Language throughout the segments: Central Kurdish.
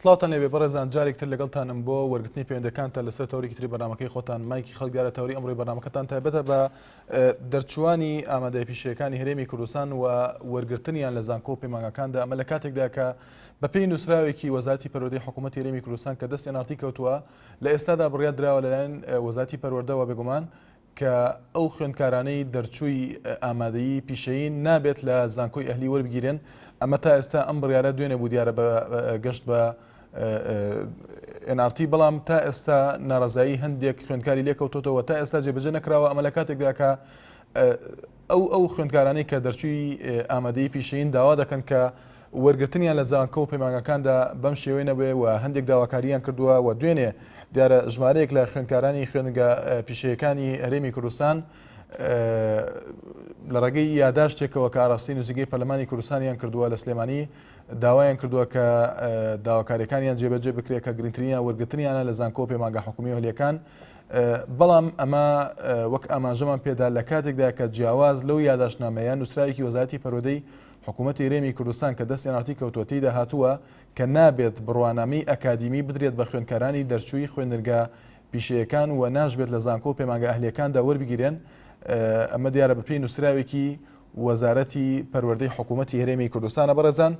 سڵاوتان لێبێ بەڕێزان جارێک تر لەگەڵتانم بۆ وەرگرتنی پەیوەندەکانتان لەسەر تەوەرێکی تری بەرنامەکەی خۆتان مایکی خەڵک دیارە تەوەری ئەمڕۆی بەرنامەکەتان تایبەتە بە دەرچوانی ئامادەیە پیشەیەکانی هەرێمی کوردستان و وەرگرتنیان لە زانکۆ و پەیمانگاکاندا ئەمە لە کاتێکدا کە بەپێی نووسراوێکی وەزارەتی پەروەردەی حکوومەتی هەرێمی کوردستان کە دەست NRT کەوتووە لە ئێستادا بڕیار دراوە لەلایەن وەزارەتی پەروەردەوە بێگومان کە ئەو خوێندکارانەی دەرچووی ئامادەیی پیشەیین نابێت لە زانکۆی ئەهلی وەربگیرێن، ئەمە تا ئێستا ئەم بڕیارە دوێنێ بوو دیارە بە گەشت بە NRT بەڵام تا ئێستا ناڕەزایی هەندێک خوێندکاری لێکەوتۆتەوە تا ئێستا جێبەجێ نەکراوە ئەمە لە کاتێکدا کە ئەو ئەو خوێندکارانەی کە دەرچووی ئامادەیی پیشەیین داوا دەکەن کە وەرگرتنیان لە زانکۆ و پەیمانگاکاندا بەم شێوەیە نەبێ و هەندێک داواکارییان کردووە و دوێنێ دیارە ژمارەیەک لە خوێندکارانی خوێندگە پیشەیەکانی هەرێمی کوردستان لە ڕێگەی یاداشتێکەوە کە ئاراستەی نووسینگەی پەرلەمانی کوردستانیان کردووە لە سلێمانی داوایان کردووە کە داواکاریەکانیان جێبەجێ بکرێت کە گرنگترینیان وەرگرتنیانە لە زانکۆ و پەیمانگا حکومی و ئەهلیەکان بەڵام ئەمە وەک ئاماژەمان پێدا لە کاتێکدا کە جیاواز لەو یاداشتنامەیە نووسراوێکی وەزارەتی پەروەردەی حکوومەتی هەرێمی کوردستان کە دەست NRT کەوتووە تێیدا هاتووە کە نابێت بڕوانامەی ئەکادیمی بدرێت بە خوێندکارانی دەرچووی خوێندنگە پیشەیەکان و ناشبێت لە زانکۆ و پەیمانگە ئەهلییەکاندا وەربگیرێن، ئەمە دیارە بەپێی نووسراوێکی وەزارەتی پەروەردەی حکوومەتی هەرێمی کوردستانە. بەڕێزان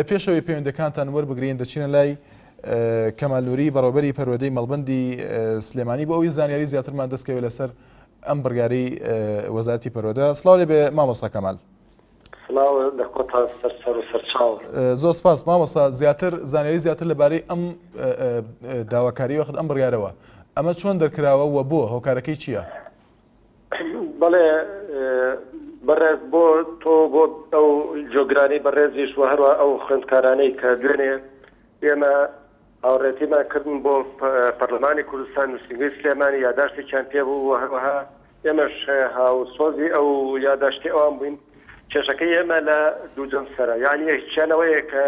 پێشەوەی پەیوەندەکانتان وەربگرین دەچینە لای کەمال نوری بەڕێوەبەری پەروەردەی مەڵبەندی سلێمانی بۆ ئەوەی زانیاری زیاترمان دەستکەوێت لەسەر ئەم بڕیارەی وەزارەتی پەروەردە. سڵاو لێبێ مامۆستا کەمال. سڵاو لە خۆتان سەر سەر و سەر چاو. زۆر سپاس مامۆستا زیاتر زانیاری زیاتر لەبارەی ئەم داواکاری وەخت ئەم بڕیارەوە ئەمە چۆن دەرکراوە و بۆ هۆکارەکەی چییە؟ بەڵێ بەڕێز بۆ تۆ بۆ ئەو جۆگرانی بەڕێزیش و هەروە ئەو خوێندکارانەی کە دوێنێ ئێمە هاوڕێتیمان کردن بۆ پەرلەمانی کوردستان نووسینگەی سلێمانی یاداشتێکیان پێبوو و هەروەها ئێمەش هاوسۆزی ئەو یاداشتی ئەوان بووین. کێشەکەی ئێمە لە دوو جەمسەرە، یانی یەکیان ئەوەیە کە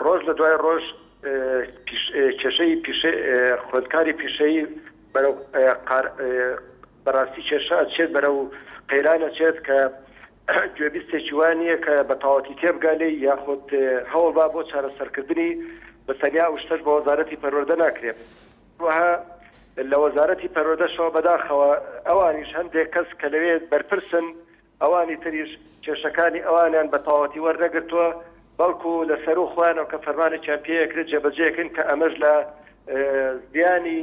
ڕۆژ لە دوای ڕۆژ کێشەی خوێندکاری پیشەیی بەرەو بەڕاستی کێشە ئەچێت بەرەو قەیران ئەچێت کە گوێبیستێکی وا نییە کە بە تەواوەتی تێبگا لێی یاخود هەوڵ با بۆ چارەسەرکردنی بە تەنیا ئەو شتەش بە وەزارەتی پەروەردە ناکرێت. هەروەها لە وەزارەتی پەروەردەشەوە بەداخەوە ئەوانیش هەندێک کەس کە لەوێ بەرپرسن ئەوانی تریش کێشەکانی ئەوانیان بە تەواوەتی وەرنەگرتووە بەڵکو لە سەروو خۆیانەوە کە فەرمانێکیان پێ ئەکرێت جێبەجێکن کە ئەمەش لە زیانی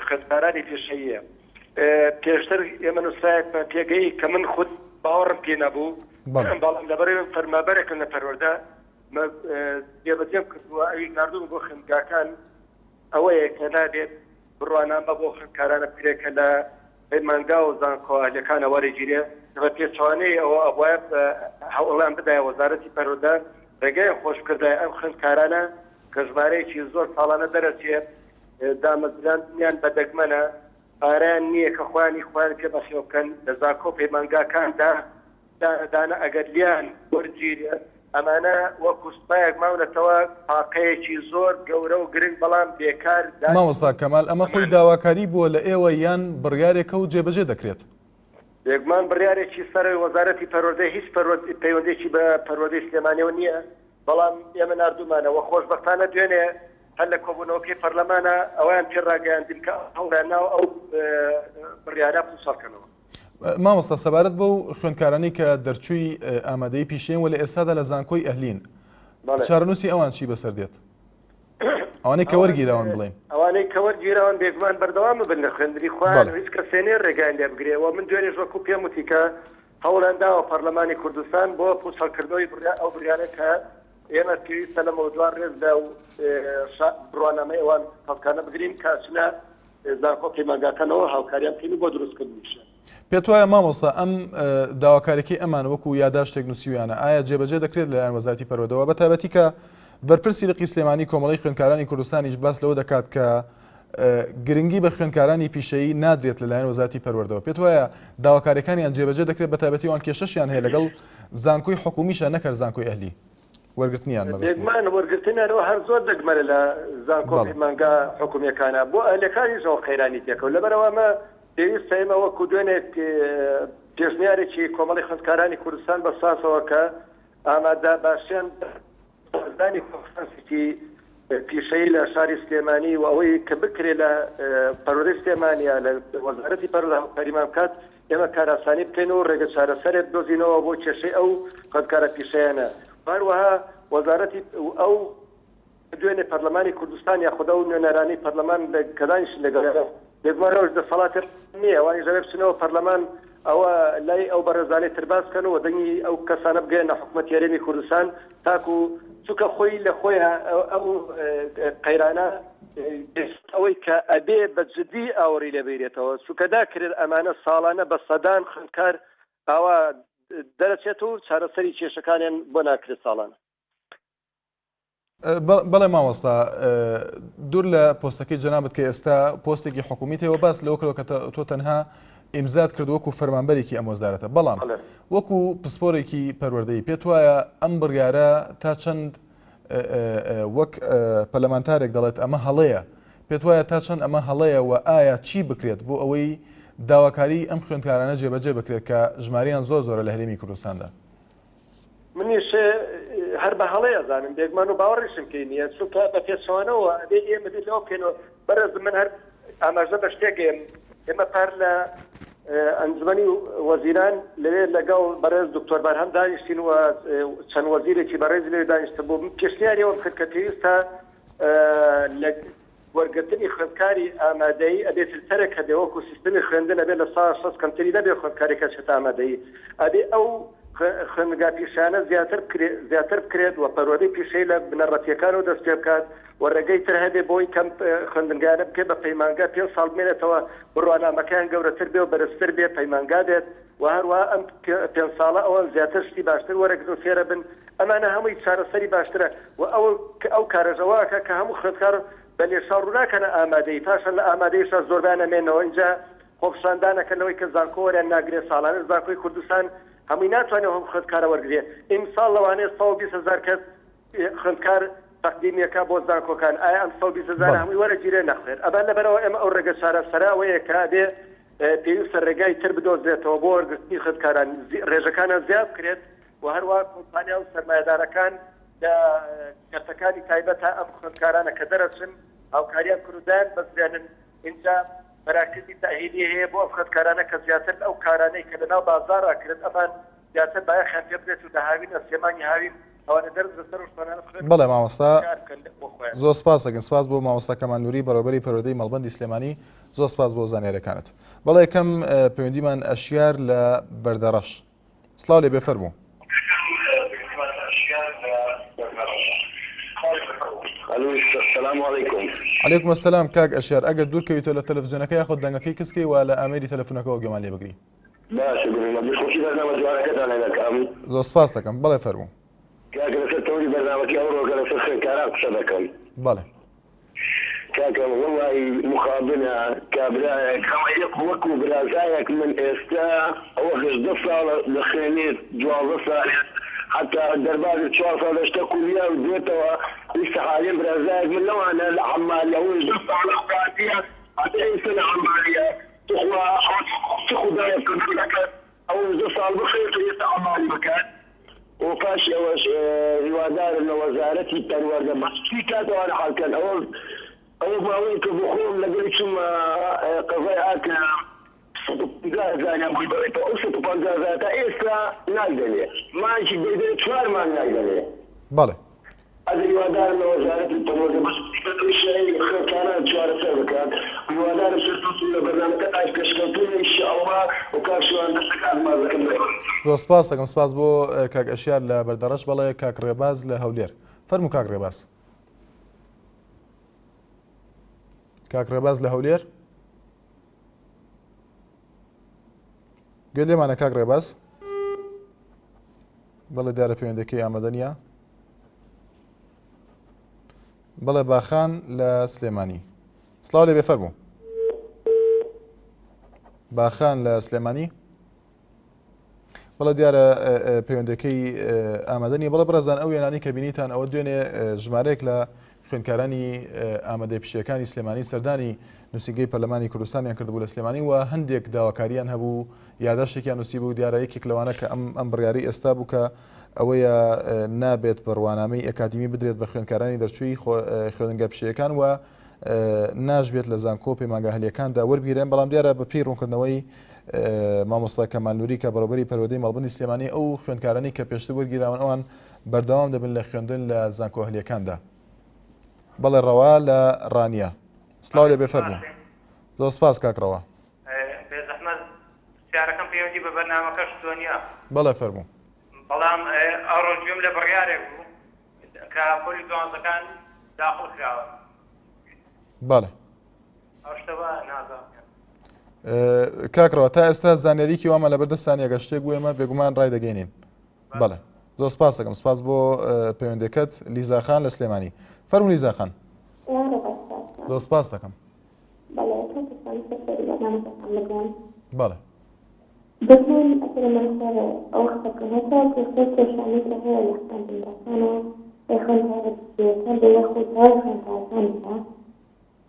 خوێندکارانی پیشەییە. پێشتر ئێمە نووسرایەکمان پێگەیی کە من خود باوەڕم پێ نەبوو بەڵام لەبەرئەوەی فەرمابەرێکم لە پەروەردە جێبەجێم کردووە ئەویش ناردوومە بۆ خوێندگاکان ئەوەیە کە نابێت بڕوانامە بۆ خوێندکارانە بکرێت کە لە پەیمانگا و زانکۆ ئەهلیەکانە وەرەگیرێ، کە بە پێچەوانەی ئەوە ئەبوایە هەوڵیان بدایە وەزارەتی پەروەردە ڕێگەیان خۆش بکردایە ئەم خوێندکارانە کە ژمارەیەکی زۆر ساڵانە دەرەچێ دامەزراندنیان بە دەگمەنە پارەیان نییە کە خۆیانی خۆیان پێ بەخێو بکەن لە زانکۆ پەیمانگاکاندا دانە دانە ئەگەر لیان وەرگیرێ ئەمانە وەکو سوپایەک ماونەتەوە تاقەیەکی زۆر گەورە و گرنگ بەڵام بێکار دانیشتوون. مامۆستا کەمال ئەمە خۆی داواکاری بووە لە ئێوە یان بڕیارێکە و جێبەجێ دەکرێت؟ بێگومان بڕیارێکی سەرەوەی وەزارەتی پەروەردەیە هیچ پەیوەندیەکی بە پەروەردەی سلێمانیەوە نییە بەڵام ئێمە ناردوومانە وە خۆشبەختانە دوێنێ هەر لە کۆبوونەوەکەی پەرلەمانا ئەوەیان پێ ڕاگەیاندین کە هەوڵیان ناوە ئەو بڕیارە پووچەڵ کەنەوە. مامۆستا سەبارەت بەو خوێندکارانەی کە دەرچووی ئامادەیی پیشەیین و لە ئێستادا لە زانکۆی ئەهلین چارەنووسی ئەوان چی بەسەر دێت؟ ئەوانەی کە وەرگیراون بڵێن ئەوانەی کە وەرگیراون بێگومان بەردەوام بن لە خوێندنی خۆیان هیچ کەسێ نییە ڕێگایان لێ بگرێ و من دوێنێش وەکو پێم وتی کە هەوڵیان داوە پەرلەمانی کوردستان بۆ پووچەڵکردنەوەی بڕیار ئەو بڕیارە کە ئێمە پێویستە لەمەودوا ڕێز لە بڕوانامەی ئەوان خەڵکانە بگرین کە ئەچنە زانکۆ پەیمانگاکانەوە هاوکاریان بکەین و بۆ دروستکردنیشیان. پێت وایە مامۆستا ئەم داواکاریەکەی ئەمان وەکو یاداشتێک نووسیویانە ئایا جێبەجێ دەکرێت لەلایەن وەزارەتی پەروەردەوە بە تایبەتی کە بەرپرسی لقی سلێمانی کۆمەڵەی خوێندکارانی کوردستانیش باس لەوە دەکات کە گرنگی بە خوێندکارانی پیشەیی نادرێت لەلایەن وەزارەتی پەروەردەوە پێت وایە داواکاریەکانیان جێبەجێ دەکرێت بە تایبەتی ئەوان کێشەشیان هەیە لەگەڵ زانکۆی حکومیشە نەکەر زانکۆی ئەهلی وەرگرتنیان مەبەستمە. بێگومان وەرگرتنیان هەر زۆر دەگمەنە لە زانکۆ بەڵێ. پەیمانگا حکومیەکانا بۆ ئەهلیەکانیش ئەوە قەیرانی تێکەوت لەبەرئەوە ئەمە پێویستە ئێمە وەکو دوێنێ پێشنیارێکی کۆمەڵی خوێندکارانی کوردستان بە ساسەوە کە ئامادە باشیان سازدانی کۆنفرانسێکی. پیشەیی لە شاری سلێمانی و ئەوەی کە بکرێت لە پەروەردەی سلێمانی یا لە وەزارەتی پەروەردە هاوکاریمان بکات ئێمە کارئاسانی بکەین و ڕێگە چارەسەرێک بدۆزینەوە بۆ کێشەی ئەو خوێندکارە پیشەیانە و هەروەها وەزارەتی ئەو دوێنێ پەرلەمانی کوردستان یاخود ئەو نوێنەرانەی پەرلەمان کە دانیشتن لەگەڵیان بێگومان ئەوش دەسەڵاتێک نییە ئەوانیش دەبێت بچنەوە پەرلەمان ئەوە لای ئەو بەڕێزانەی تر باس بکەن و دەنگی ئەو کەسانە بگەیەنە حکومەتی هەرێمی کوردستان تاکو چونکە خۆی لە خۆیان ئەو قەیرانە ئەوەی کە ئەبێ بە جدی ئاوڕی لێ بگرێتەوە چونکە ناکرێت ئەمانە ساڵانە بە سەدان خوێندکار ئاوا دەرەچێت و چارەسەری کێشەکانیان بۆ ناکرێت ساڵانە. بەڵێ مامۆستا دوور لە پۆستەکەی جەنابت کە ئێستا پۆستێکی حکومیت هەیە باس لەوە کردوە کە تۆ تەنها ئیمزات کرد وەکو فەرمانبەرێکی ئەم وەزارەتە بەڵام وەکو پسپۆرێکی پەروەردەی پێت وایە ئەم بڕیارە تا چەند وەک پەرلەمانتارێک دەڵێت ئەمە هەڵەیە پێت وایە تا چەند ئەمە هەڵەیە و ئایا چی بکرێت بۆ ئەوەی داواکاری ئەم خوێندکارانە جێبەجێ بکرێت کە ژماریان زۆر زۆرە لە هەرێمی کوردستاندا؟ منیش هەر بە هەڵەی ئەزانم بێگومان و باوەڕیشم پێی نییە چونکە بە پێچەوانەوە ئەبێ ئێمە بیر لەوە بکەینەوە بەڕێزم من هەر ئاماژە بە شتێک ئێم ئێمە پار لە ئەنجومەنی وەزیران لەوێ لەگەڵ بەڕێز دکتۆر بەرهەم دانیشتین و چەند وەزیرێکی بەڕێز لەوێ دانیشتبوو پێشنیاری ئەوەم کرد کە پێویستە لە وەرگرتنی خوێندکاری ئامادەیی ئەبێ فلتەرێک هەبێ وەکو سیستمی خوێندن ئەبێ لە سا 60 کەمتری نەبێ خوێندکارێک کە چێتە ئامادەیی ئەبێ ئەو خوێندنگا پیشانە زیاتر زیاتر بکرێت و پەروەردەی پیشەی لە بنەڕەتیەکانەوە دەست پێ بکات و ڕێگەی تر هەبێ بۆی کەم خوێندنگانە بکرێت بە پەیمانگا پێ ساڵ بمێنێتەوە بڕوانامەکەیان گەورەتر بێ و بەرزتر بێ پەیمانگا بێت و هەروەها ئەم پێنج ساڵە ئەوان زیاتر شتی باشتر وەرەگرن و فێرە بن، ئەمانە هەمووی چارەسەری باشترە و ئەو ئەو کارەش ئەوە ئەکا کە هەموو خوێندکار بە لێشاو ڕوو ناکەنە ئامادەیی، پاشان لە ئامادەییشا زۆربەیان ئەمێنەوە ئینجا خۆپیشاندان ئەکەن لەوەی کە زانکۆ وەریان ناگرێ، ساڵانەش زانکۆی کوردستان هەمووی ناتوانێ هەموو خوێندکارە وەرگرێ، ئیمساڵ لەوانەیە 120 هەزار کەس خوێندکار تەقدیمیەکە بۆ زانکۆکان ئایا ئەم 120 هەزارە هەمووی وەرەگیرێ؟ نەخێر ئەبا لەبەرئەوە ئێمە ئەو ڕێگە چارەسەرە ئەوەیە کە ئەبێ پێویستە ڕێگای تر بدۆزرێتەوە بۆ وەرگرتنی خوێندکاران، ڕێژەکانیان زیاد بکرێت و هەروەها کۆمپانیا و سەرمایەدارەکان لە کەرتەکانی تایبەتا ئەم خوێندکارانە کە دەرەچن هاوکاریان بکەن و دایان بەزرێنن، ئینجا مەراکزی تەئهیلی هەیە بۆ ئەم خوێندکارانە کە زیاتر ئەو کارانەی کە لەناو بازاڕا کرێت ئەمان زیاتر بایەخیان پێ بدرێت و لە هاوینە سێ مانگی هاوین ئەوانە دەرس لەسەر ئەو شتانە بخوێنن بەڵێ مامۆستا کار بکەن بۆ خۆیان. زۆر سپاس دەکەین سپاس بۆ مامۆستا کەمال نوری بەڕێوەبەری پەروەردەی مەڵبەندی سلێمانی زۆر سپاس بۆ زانیاریەکانت. بەڵێ یەکەم پەیوەندیمان ئەشیار لە بەردەڕەش. سڵاو لێ بێ فەرموو. ئەلو سلام علیکم. علیکم السلام کاک ئەشیار ئەگەر دوور کەویتەوە لە تەلەفزیۆنەکە یاخود دەنگەکەی کز کەی و لە ئامێری تەلەفونەکەوە گوێمان لێ بگری. باشە برام دەستخۆشی بەرنامە جوانەکەتان لێ دەکەم. زۆر سپاس دەکەم بەڵێ فەرموو. کاکە لەسەر تەوەری بەرنامەکەی ئەوڕۆکە لەسەر خوێندکاران قسە دەکەم. بەڵێ. کاکە وەڵاهی مخابنە کابرایەک وەکو برازایەک من ئێستا ئەوە 18 ساڵە دەخوێنێت 12 ساڵێ حتا دەربازی چوار ساڵ دەشتە کولیە و دێتەوە ئیستا حالێن برازایەک من لەوانە لە عەمالیە ئەوە 18 ساڵە قوتابیە حتا ئێستا لە عەمالیە توخوا ئەوە چ خودایەک قبوڵ ئەکات ئەو 18 ساڵ بخوێنێت و ئێستا عەمالی بکات و پاش ئەوەش هیوادارم لە وەزارەتی پەروەردە بە چی کات ئەوانە حەل کەن ئەوە ئەوە ماوەیەکە بۆ خۆم لەگەڵی چوومە قەزای ئاکرە 150 هەزاریان بۆی بڕێتەوە ئەو 150 هەزار تا ئێستا نایدەنێ مانگێک دەیدەنێ چوار مانگ نایدەنێ. بەڵێ. ئەگەر هیوادارم لە وەزارەتی پەروەردە بە زووترین کات ئەو خوێندکاران چارەسەر بکات هیوادارم سەرکەوتوو لە بەرنامەکەتان پێشکەوتوو ان شاء اللە و کاک شوان دەستەکانت ماچ دەکەم بەڕێز. زۆر سپاس دەکەم سپاس بۆ کاک ئەشیار لە بەردەڕەش بەڵێ کاک ڕێباز لە هەولێر فەرموو کاک ڕێباز کاک ڕێباز لە هەولێر گوێ لێمانە کاک ڕێباز بەڵێ دیارە پەیوەندەکەی ئامادە نییە بەڵێ باخان لە سلێمانی سلااو لێ بێ فەرموو باخان لە سلێمانی بەڵێ دیارە پەیوەندەکەی ئامادە نیە بەڵێ بەڕێزان ئەو وێنانەی کە بینیتان ئەوە دوێنێ ژمارەیەک لە خوێندکارانی ئامادەی پیشەکانی سلێمانی سەردانی نووسینگەی پەرلەمانی کوردستانیان کردبوو لە سلێمانی و هەندێک داواکاریان هەبوو یاداشتێکیان نووسی بوو دیارە یەکێک لەوانە کە ئەم ئەم بڕیاری ئێستا بوو کە ئەوەیە نابێت بڕوانامەی ئەکادیمی بدرێت بە خوێندکارانی دەرچووی خوێندنگە پیشەیەکان و ناشبێت لە زانکۆ پەیمانگا هەلیەکاندا وەربگیرێن بەڵام دیارە بە پێی ڕوونکردنەوەی مامۆستا کەمال نوری کە بەڕێوەبەری پەروەردەی مەڵبندی سلێمانی ئەو خوێندکارانی کە پێشتر وەرگیراون ئەوان بەردەوام دەبن لە خوێندن لە زانکۆ ئەهلیەکاندا. بەڵێ ڕەوا لە ڕانیە. سڵاو لێ بێ فەرموو. زۆر سپاس کاک ڕەوا. بێزەحمەت پرسیارەکەم پەیوەندی بە بەرنامەکەش تۆ نییە. بەڵێ فەرموو. بەڵام ئەوڕۆ گوێم لە بڕیارێک بوو کە پۆلی دوانزەکان داخڵ کراون. بەڵێ. ئەو شتە وا نازانم. کاک ڕەوا تا ئێستا زانیاریکی وامان لەبەردەستان نییە گەر شتێک بوو ئێمە بێگومان ڕایدەگەینین. بەڵێ زۆر سپاس دەکەم سپاس بۆ پەیوەندەکەت لیزا خان لە سلێمانی فەرموو لیزا خان زۆر سپاس دەکەم بەڵێ دەتوان ئەگەر من سەر ئەو قسە بکەم هەتا کێشە و کێشانەی کە هەیە لە خوێندنگاکان و خوێندکارە جدییەکان بێ یاخود تەواوی خوێندکارەکان هەیە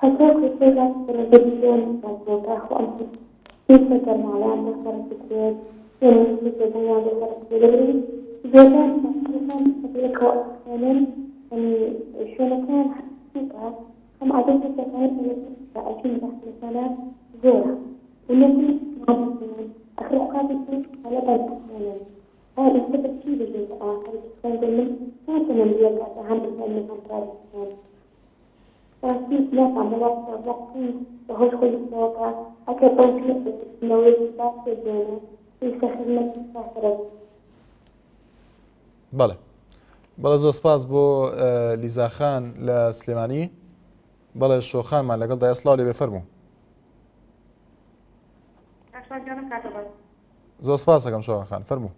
هەتا کێشەی ڕاست پەروەردەی لێ نەکاتەوە کە ئاخۆ ئەم پێویستە دەرماڵەیان بۆ سەرف بکرێت یان نیشتەجێبوونیان بۆ سەرف بکرێت لەبەرئەوەی زۆربەیان تاقیگەکان بەیەکەوە ئەخوێنن یانی شوێنەکەیان هەر بچووکە هەم عەدەدی کەسانی کە لە ئەچن داخلەکانە زۆرە و نەک ئەخر قوتابی تەلەبەن ئەخوێنن ئایا ئێستا بە چی بژین کە ئەوان خەریکی خوێندن من ناتوانم لەکاتە هەم بخوێنم و هەم کار بکەم. ڕاستی ناتوانم وەڵا بکەم ڕاستی بەهۆی خۆی کە ئەگەر ئەو نەوەیەکی باش پێک بێنێ پێویستە خزمەتی چاکترە بەڵێ بەڵێ زۆر سپاس بۆ لیزا خان لە سلێمانی بەڵێ شۆخانمان لەگەڵ دایە سڵاو لێ بێ فەرموو زۆر سپاس دەکەم شۆخان خان فەرموو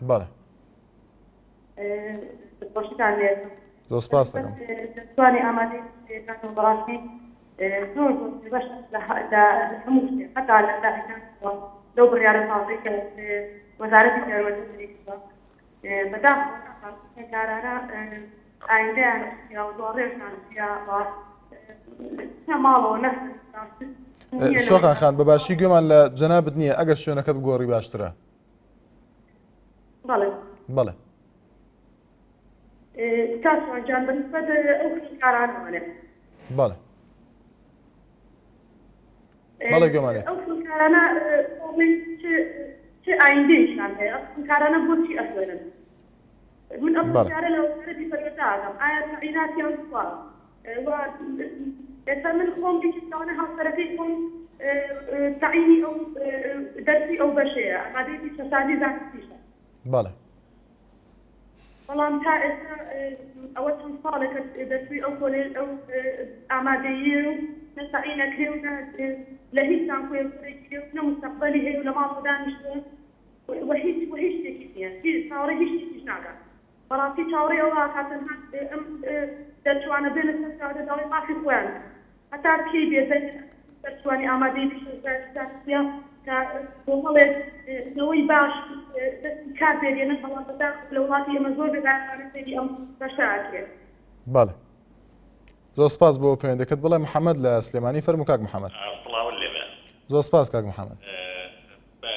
بەڵێ زۆر سپاس دەکەم توانی ئامادەی بەڕاستی زۆر زۆر بەش لە هەموو شتێک هەتا لە لەو بڕیارە تازەی کە وەزارەتی پەروەردە دەریکردووە بەداخەوە خوێندکارانە ئایندەیان چییە و دواڕێژیان چییە و چە ماڵەوە نەخوێندن شۆخان خان بە باشی گوێمان لە جەنابت نییە ئەگەر شوێنەکەت بگۆڕی باشترە بەڵێ بەڵێ کاک جان بەنسبەت ئەو خوێندکارانەوەێ بەڵێ بەڵێ گوێمان لێت ئەو خوێندکارانە چ ئایندەیەکیان هەیە ئەو خوێندکارانە بۆچی ئەخوێنن من ئەو پرسیارە لە وەزارەتی پەروەردە ئەکەم ئایا تەعیناتیان چووە و ئێستا من خۆم یەکێک لەوانە هاوسەرەکەی خۆم تەعینی ئەو دەرسی ئەو بەشەیە ئامادەی پیشەسازی زانستیشە بەڵێ بەڵام تا ئێستا ئەوە چەند ساڵێکە دەرچووی ئەو کۆلێژ ئەو ئامادەییە و نە تەعین ئەکرێ و نە لە هیچ زانکۆیەک وەرەگیرێ و نە موستەقبەلی هەیە و لە ماڵەوە دانیشتووە و هیچ و هیچ شتێکیش نییە هیچ چاوەڕێی هیچ شتێکیش ناکات بەڕاستی چاوەڕێی ئەوە ئەکات تەنها ئەم دەرچووانە بێنە سەر جادە داوای مافی خۆیان بکەن هەتا کەی بێدەنگن ئەم دەرچووانی ئامادەیی پیشەسازییە کە کۆمەڵێک نەوەی باش دەستی کار پێدێنن بەڵام بەداخەوە لە وڵاتی ئێمە زۆر بێبایەخانە سەیری ئەم بەشە ئەکرێت. بەڵێ زۆر سپاس بۆ پەیوەندەکەت بڵێ محەممەد لە سلێمانی فەرموو کاک محەممەد. سڵاوت لێبێ. زۆر سپاس کاک محەممەد. بە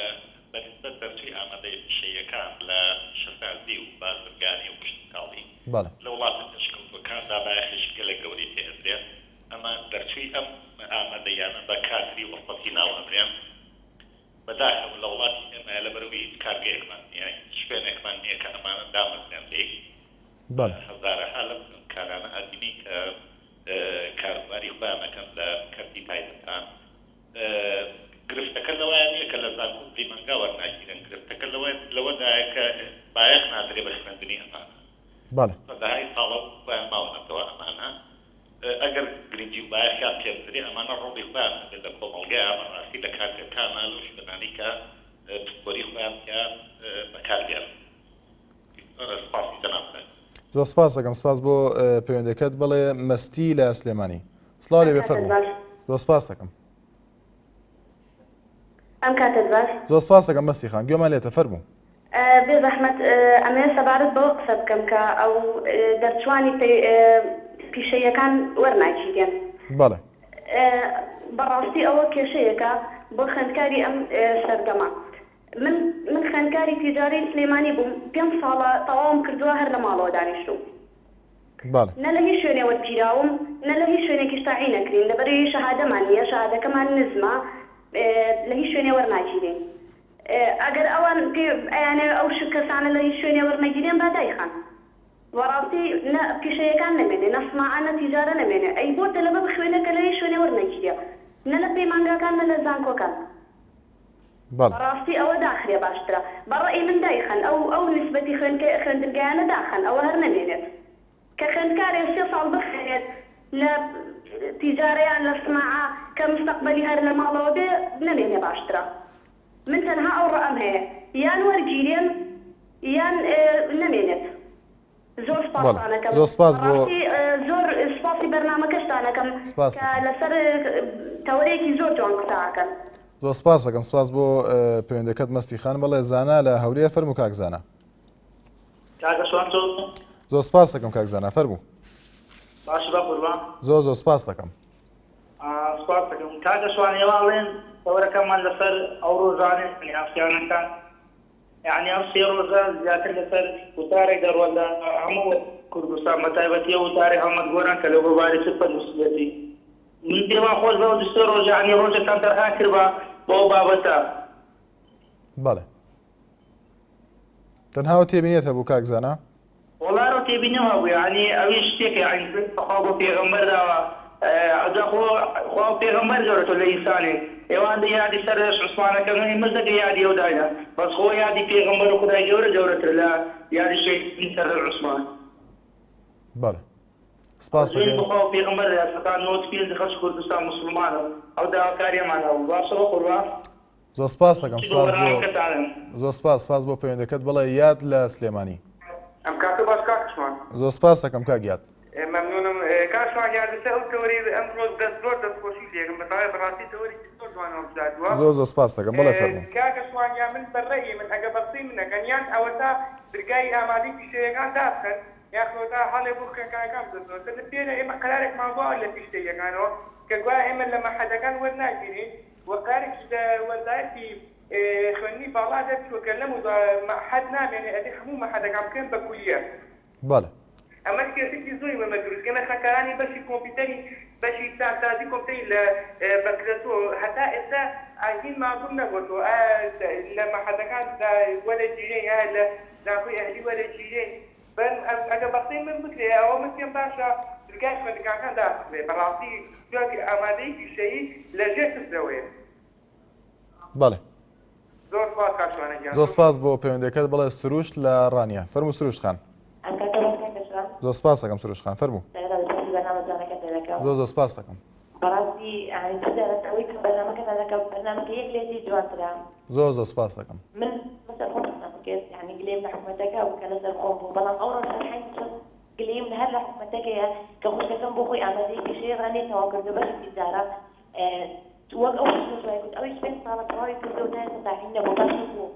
بە نیسبەت دەرچووی ئامادەیی پیشەییەکان لە پیشەسازی و بازرگانی و کشتوکاڵی بەڵێ. لە وڵاتە پێشکەوتووەکاندا بایەخێکی گەلێک گەورەی پێ ئەدرێ. ئەمە دەرچووی ئەم ئامادەییانە بە کادری وەسەتی ناو ئەبرێن. بەداخەوە لە وڵاتی ئێمە لەبەرئەوەی هیچ کارگەیەکمان نییە، هیچ شوێنێکمان نییە کە ئەمانە دامەزرێن لێی. بەڵێ. هەزارەها لەم خوێندکارانە ئەبینی کە کاروباری خۆیان ئەکەن لە کەرتی تایبەتان. گرفتەکە لەوەیا نییە کە لە زانکۆ و پەیمانگا وەرناگیرێن، گرفتەکە لەوەدایە کە بایەخ نادرێ بە خوێندنی ئەمانە. بەڵێ. سەدەهای ساڵە و خۆیان ماونەتەوە ئەمانە. ئەگەر گرنگی و بایەخیان پێ بدرێ ئەمانە ڕۆڵی خۆیان هەبێت لە کۆمەڵگەیا، بەڕاستی لە کارگەکانا لەو شوێنانەی کە پسپۆری خۆیان تیا بەکار بێنن. سپاسی جەنابت دەکەم. زۆر سپاس دەکەم سپاس بۆ پەیوەندەکەت بەڵێ مەستی لە سلێمانی سڵاو لێ بێ فەرموو زۆر سپاس دەکەم ئەم کاتت باش زۆر سپاس دەکەم مەستی خان گوێمان لێتە فەرموو. بێ زەحمەت ئەمەوێ سەبارەت بەوە قسە بکەم کە ئەو دەرچوانی پیشەییەکان وەرناگیرێن. بەڵێ. بەڕاستی ئەوە کێشەیەکە بۆ خوێندکاری ئەم سەردەمە. من من خوێندکاری تیجارەی سلێمانی بووم پێنج ساڵە تەواوم کردووە هەر لە ماڵەوە دانیشتووم. بەڵێ. نە لە هیچ شوێنێ وەرگیراوم نە لە هیچ شوێنێکیش تەعین نەکرین لەبەرئەوەی شەهادەمان نییە شەهادەکەمان نزمە لە هیچ شوێنێ وەرناگیرێین. ئەگەر ئەوان پێ ئەیانەوێ ئەو شت کەسانە لە هیچ شوێنێ وەرنەگیرێن با دایخەن. وەڕاستی نە پیشەیەکان نەمێنێ نە سناعە نە تیجارە نەمێنێ ئەی بۆ تەلەبە بخوێنێ کە لە هیچ شوێنێ وەرنەگیرێ نە لە پەیمانگاکان نە لە زانکۆکان. بەڵێ. بەڕاستی ئەوە داخرێ باشترە. بە ڕەئی من دایخەن ئەو ئەو نسبەتی خوێندکە خوێندنگایانە داخەن ئەوە هەر نەمێنێت. کە خوێندکارێ سێ ساڵ بخوێنێت لە تیجارە یان لە سناعە کە مستەقبەلی هەر لە ماڵەوە بێ نەمێنێ باشترە من تەنها ئەو ڕەئم هەیە یان وەرگیرێن یان نەمێنێت زۆر بەڵێ سوپاستان ئەکەم زۆر سپاس بۆ بەڕاستی زۆر سوپاسی بەرنامەکەشتان ئەکەم سپاس کە دەکەم. لەسەر تەوەرێکی زۆر جوان قسە ئەکەن. زۆر سپاس دەکەم سپاس بۆ پەیوەندەکەت مەستی خان بەڵێ زانا لە هەولێر فەرموو کاک زانا. کاکە شوان چۆن؟ زۆر سپاس دەکەم کاک زانا فەرموو. باشی بە قوربان. زۆر زۆر سپاس دەکەم. سپاس دەکەم کاکە شوان ئێوە ئەڵێن تەوەرەکەمان لەسەر ئەو ڕۆژانەی ئاسیانەکان یعنی ئەم سێ ڕۆژە زیاتر لەسەر وتارێک دەڕوات لە هەموو کوردستان بە تایبەتی ئەو وتارەی هەڵمەت گۆران کە لە گۆڤاری سپە نووسیویەتی من پێمان خۆش بە ئەو دوو سێ ڕۆژە یعنی ڕۆژێکتان تەرخان کردبا بۆ ئەو بابەتە. بەڵێ. تەنها ئەو تێبینیەت هەبوو کاک زانا؟ وەڵا ئەو تێبینیم هەبوو یەعنی ئەویش شتێکە یەعنی سوێند بە خوا بۆ پێغەمبەر داوە ئەوجا خۆ خوا و پێغەمبەر گەورەتر لە ئینسانێک ئێوە هەندێک یادی سەردەشت عوسمانەکەن و ئێمەش دەکەی یادی ئەو داینا بەس خۆ یادی پێغەمبەر و خودای گەورە گەورەترە لە یادی شەهیدی سەردەشت عوسمان. بەڵێ سپاس سوێند دەکەین. بە خوا و پێغەمبەر دەیا سەتا 95 خەڵکی کوردستان موسڵمانە و ئەو داواکاریەمان هەبوو باشە بەقوربان. زۆر سپاست دەکەم سپاس بۆ زۆر سپاس سپاس بۆ پەیوەندەکەت بڵێ یاد لە سلێمانی. ئەم کاتە باش کاک شوان. زۆر سپاست دەکەم کاک یاد. مەمنونم کاک شوان گیان لەسەر ئەو تەوەرەی ئەمڕۆ دەست زۆر دەست خۆشی لێکم بەتەواوی بەڕاستی تەوەرێکی زۆر جوان هەڵبژاردووە. زۆر زۆر سپاست دەکەم بەڵێ فەرموو. کاکە شوان گیان من بە ڕەئی من ئەگەر بە قسەی من ئەکەن یان ئەوەتا درگای ئامادەی پیشەیەکان دابخەن یاخود ئەوەتا هەڵێ بۆ خوێندکارەکان بدۆزنەوە سەر لە پێرە ئێمە قەرارێکمان بووە لە پیشەییەکانەوە کە گوایە ئێمە لە مەحەدەکان وەرناگیرین وە قەرارێکیش لە وەزارەتی خوێندنی باڵا دەرچووە کە لەمەودوا مەعهەد نامێنێ ئەبێ هەموو مەعهەدەکان بکرێن بە کولیە. بەڵێ. ئەمەش کێشەکی زۆری بۆ ئێمە دروست کرد. ئێمە خوێندکارانی بەشی کۆمپیوتەری بەشی چاکسازی کۆمپیوتەری لە بەکرەجۆ هەتا ئێستا هینمان ڕوون نەبۆتەوە ئایا لە مەعهەدەکان وەرەگیرێین ئایا لە زانکۆی ئەهلی وەرەگیرێین بەن ئەگەر بەقسەی من بکرێ ئەوە من پێم باشە درگای خوێندنگاکان دابخرێ بەڕاستی جۆرێکی ئامادەیی پیشەیی لە ژێر سفرەوەیە. بەڵێ. زۆر سپاس کاک شوانە گیان. زۆر سپاس بۆ پەیوەندیەکەت بەڵێ سروشت لە ڕانیە فەرموو سروشت خان. ئەم کاتە باش کاکە شوان. زۆر سپاس دەکەم سروشت خان فەرموو. سەرەتا دەستخۆشی بەرنامە جوانەکەت لێ دەکەم. زۆر زۆر سپاس دەکەم. بەڕاستی یانی دووجارە ئەوەی کە بەرنامەکەتان دەکەم بەرنامەکە یەک لە یەکی جوانترە. زۆر زۆر سپاس دەکەم. من لەسەر خۆم قسەم کرد یانی گلەیم لە حکومەتەکە بوو کە لەسەر خۆم بوو بەڵام ئەوڕۆ شەرحەی چەند گلەیم لە هەر لە حکومەتەکەیە کە خوشکەکەم بۆ خۆی ئامادەیی پیشەیی ڕانیە تەواو کردووە بەشی تیجارە وەک ئەو خوشکە دوای گوت ئەویش پێنج ساڵە تەواوی کردووە تا ئێستا تاعین نەبووە باشە بۆ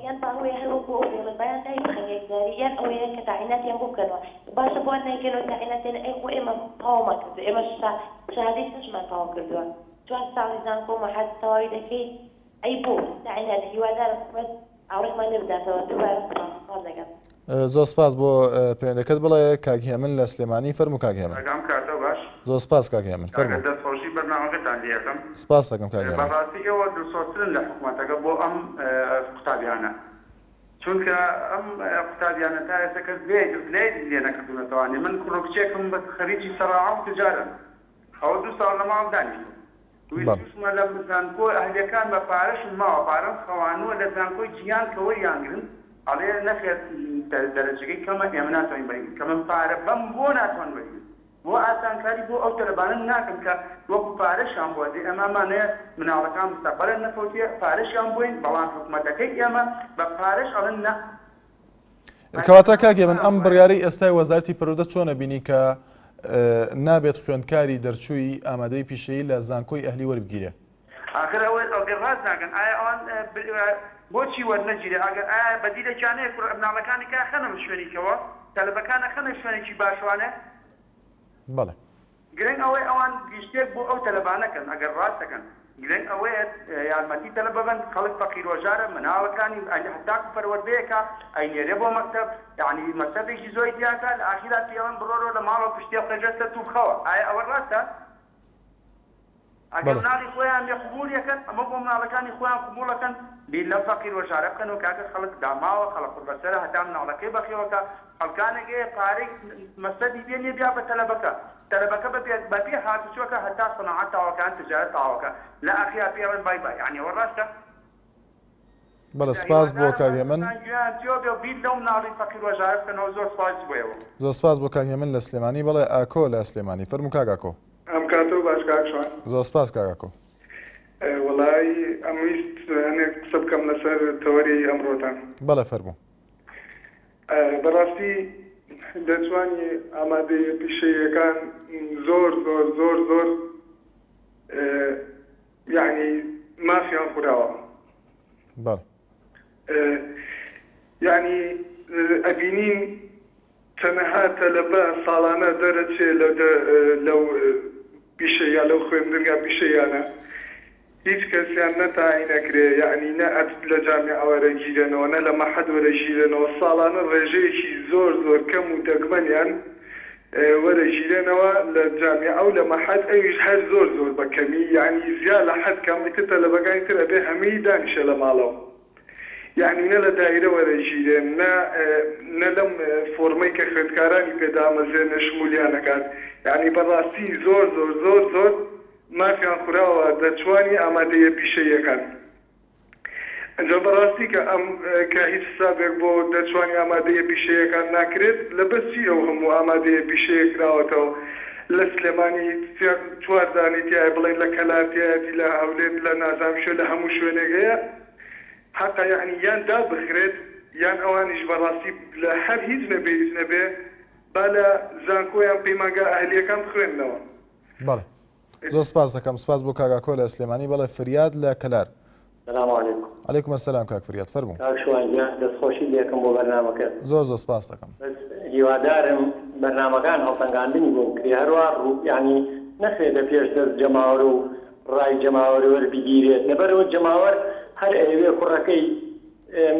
یان با ئەوەیە هەر وەکو ئەو دەیڵێ بایان دای بخەن یەکجاری یان ئەوەیە کە تاعیناتیان بۆ بکەنەوە باشە بۆیان نایکەنەوە تاعیناتیان ئەی خۆ ئێمە تەواومان کردووە ئێمە شەهادەی شەشمان تەواو کردووە چوار ساڵی زانکۆ مەحەد تەواوی دەکەی ئەی بۆ تاعینات هیوادارم حکومەت ئاوڕێکمان لێ بداتەوە دووبارە سوپاس سوپاس دەکەم. زۆر سپاس بۆ پەیوەندەکەت بڵێ کاک هێمن لە سلێمانی فەرموو کاک هێمن. کاک ئەم کاتە باش. زۆر سپاس کاک هێمن کاکە فەرموو. دەست خۆشی بەرنامەکەتان لێ ئەکەم. سپاس دەکەم کاک هێمن. بەڕاستی ئێوە دڵسۆزترن لە حکومەتەکە بۆ ئەم قوتابیانە چونکە ئەم قوتابیانە تا ئێستا کەس لێ لێ نەکردونەتەوانێ من کوڕ و کچێکم بەس خەریکی سەراعە و تجارەن ئەوە دوو ساڵ لە ماڵ دانیشتوون ویستوشمە لە زانکۆ ئەهلیەکان بە پارەشم ماوە پارەم خەوانووە لە زانکۆی جیهان کە وەریان گرن ئەڵێ نەخێر دەرەجەکەی کەمە ئێمە ناتوانین وەریگرین کە من پارە بەم بۆ ناتوان وەریگرن بۆ ئاسانکاری بۆ ئەو تەلەبانە ناکەن کە وەکو پارەشیان بۆ دێ ئێمە ئەمانەیە مناڵەکان مستەقبەلە نەفەوتیە پارەشیان بۆین بەڵام حکومەتەکەی ئێمە بە پارەش ئەڵێن نا کەواتە کاک هێمن ئەم بڕیارەی ئێستای وەزارەتی پەروەردە چۆنە بینی کە نابێت خوێندکاری دەرچووی ئامادەی پیشەیی لە زانکۆی ئەهلی وەربگیرێ؟ ئاخر ئەوە ئەگەر ڕاست ناکەن ئایا ئەوان. بۆچی وەرنەگیرێ ئەگەر ئایا بەدیلێکیان هەیە کوڕە مناڵەکانی کە ئەخەنە شوێنیکەوە تەلەبەکان ئەخەنە شوێنێکی باشوانێ؟ بەڵێ. گرنگ ئەوەیە ئەوان گشتێک بۆ ئەو تەلەبانە کەن ئەگەر ڕاست دەکەن گرنگ ئەوەیە یارمەتی تەلەبە بەن خەڵک فەقیرۆژارە مناڵەکانی هەتاکو پەروەردەیەکە ئەینێرێ بۆ مەکتەب یەعنی مەکتەبێکی زۆری تیاکە لە ئاخیرا پێی ئەڵێن بڕۆرەوە لە ماڵەوە پشتێ بخە ژێر سەرت و بخەوە ئایا ئەوە ڕاستە؟ ئەگەر مناڵی خۆیان بێ قبوڵی ئەکەن ئەمە بۆ مناڵەکانی خۆیان قبوڵ ئەکەن بیر لەم فەقیر وەژارە بکەنەوە کاکە خەڵک داماوە خەڵک قوڕبەسەرە هەتا مناڵەکەی بەخێوەکا خەڵکانێک هەیە پارەی مەسەبی پێ نیە بیا بە تەلەبەکە تەلەبەکە بە پێ بە پێ هاتوچۆکە هەتا سەناعەت تاوەکە یان تجارەت تاوەکە لە ئاخیرا پێی ئەڵێن بای بای یانی ئەوە ڕاستە؟ بەڵێ سپاس بۆ کاک هێمن. زۆر سپاس بۆ کاک هێمن لە سلێمانی بەڵێ ئاکۆ لە سلێمانی فەرموو کاک ئاکۆ. ئەم کاتەو باش کاک شوان. زۆر سپاس کاک ئاکۆ. وەڵایی ئەمویست هەنێک قسە بکەم لەسەر تەوەری ئەمڕۆتان. بەڵێ فەرموو. بەڕاستی دەرچوانی ئامادەییە پیشەییەکان زۆر زۆر زۆر زۆر یەعنی مافیان خوراوە. بەڵێ. یەعنی ئەبینین چەنەها تەلەبە ساڵانە دەرەچێ لە لەو پیشەیە لەو خوێندنگا پیشەیانە هیچ کەسیان نە تاعین ئەکرێ یەعنی نە ئەت لە جامیعە وەرەگیرێنەوە نە لە مەعهەد وەرەگیرێنەوە ساڵانە ڕێژەیەکی زۆر زۆر کەم و دەگمەنیان وەرەگیرێنەوە لە جامیعە و لە مەعهەد ئەویش هەر زۆر زۆر بە کەمی یەعنی زیا لە حەد کەم ئیتر تەلەبەکانی تر ئەبێ هەمووی دانیشێ لە ماڵەوە یەعنی نە لە دایرە وەرەگیرێن نە نە لەم فۆڕمەی کە خوێندکارانی پێ دامەزرێنێ شمولیان ئەکات یەعنی بەڕاستی زۆر زۆر زۆر زۆر مافیان خوراوە دەرچوانی ئامادەییە پیشەییەکان. ئینجا بەڕاستی کە ئەم کە هیچ حسابێک بۆ دەرچوانی ئامادەییە پیشەییەکان ناکرێت لەبەر چی ئەو هەموو ئامادەیە پیشەیە کراوەتەوە لە سلێمانی چوار دانەی تیایە بڵێن لە کەلار تیایەتی لە هەولێر لە نازانم کوێ لە هەموو شوێنێک هەیە حەقە یەعنی یان دابخرێت یان ئەوانیش بەڕاستی لە هەر هیچ نەبێ هیچ نەبێ با لە زانکۆ یان پەیمانگا ئەهلییەکان بخوێننەوە. بەڵێ زۆر سپاس دەکەم سپاس بۆ کاک ئاکۆ لە سلێمانی بەڵێ فریاد لە کەلار. سلام علیکم. علیکم السلام کاک فریاد فەرموو. کاک شوان گیان دەست خۆشیت لێکەم بۆ بەرنامەکەت. زۆر زۆر سپاس دەکەم. بەس هیوادارم بەرنامەکان هەڵسەنگاندنی بۆ بکرێ هەروا ڕوو یانی نەخرێتە پێش دەست جەماوەر و ڕای جەماوەر وەربگیرێت لەبەرئەوە جەماوەر هەر ئەیەوێ کوڕەکەی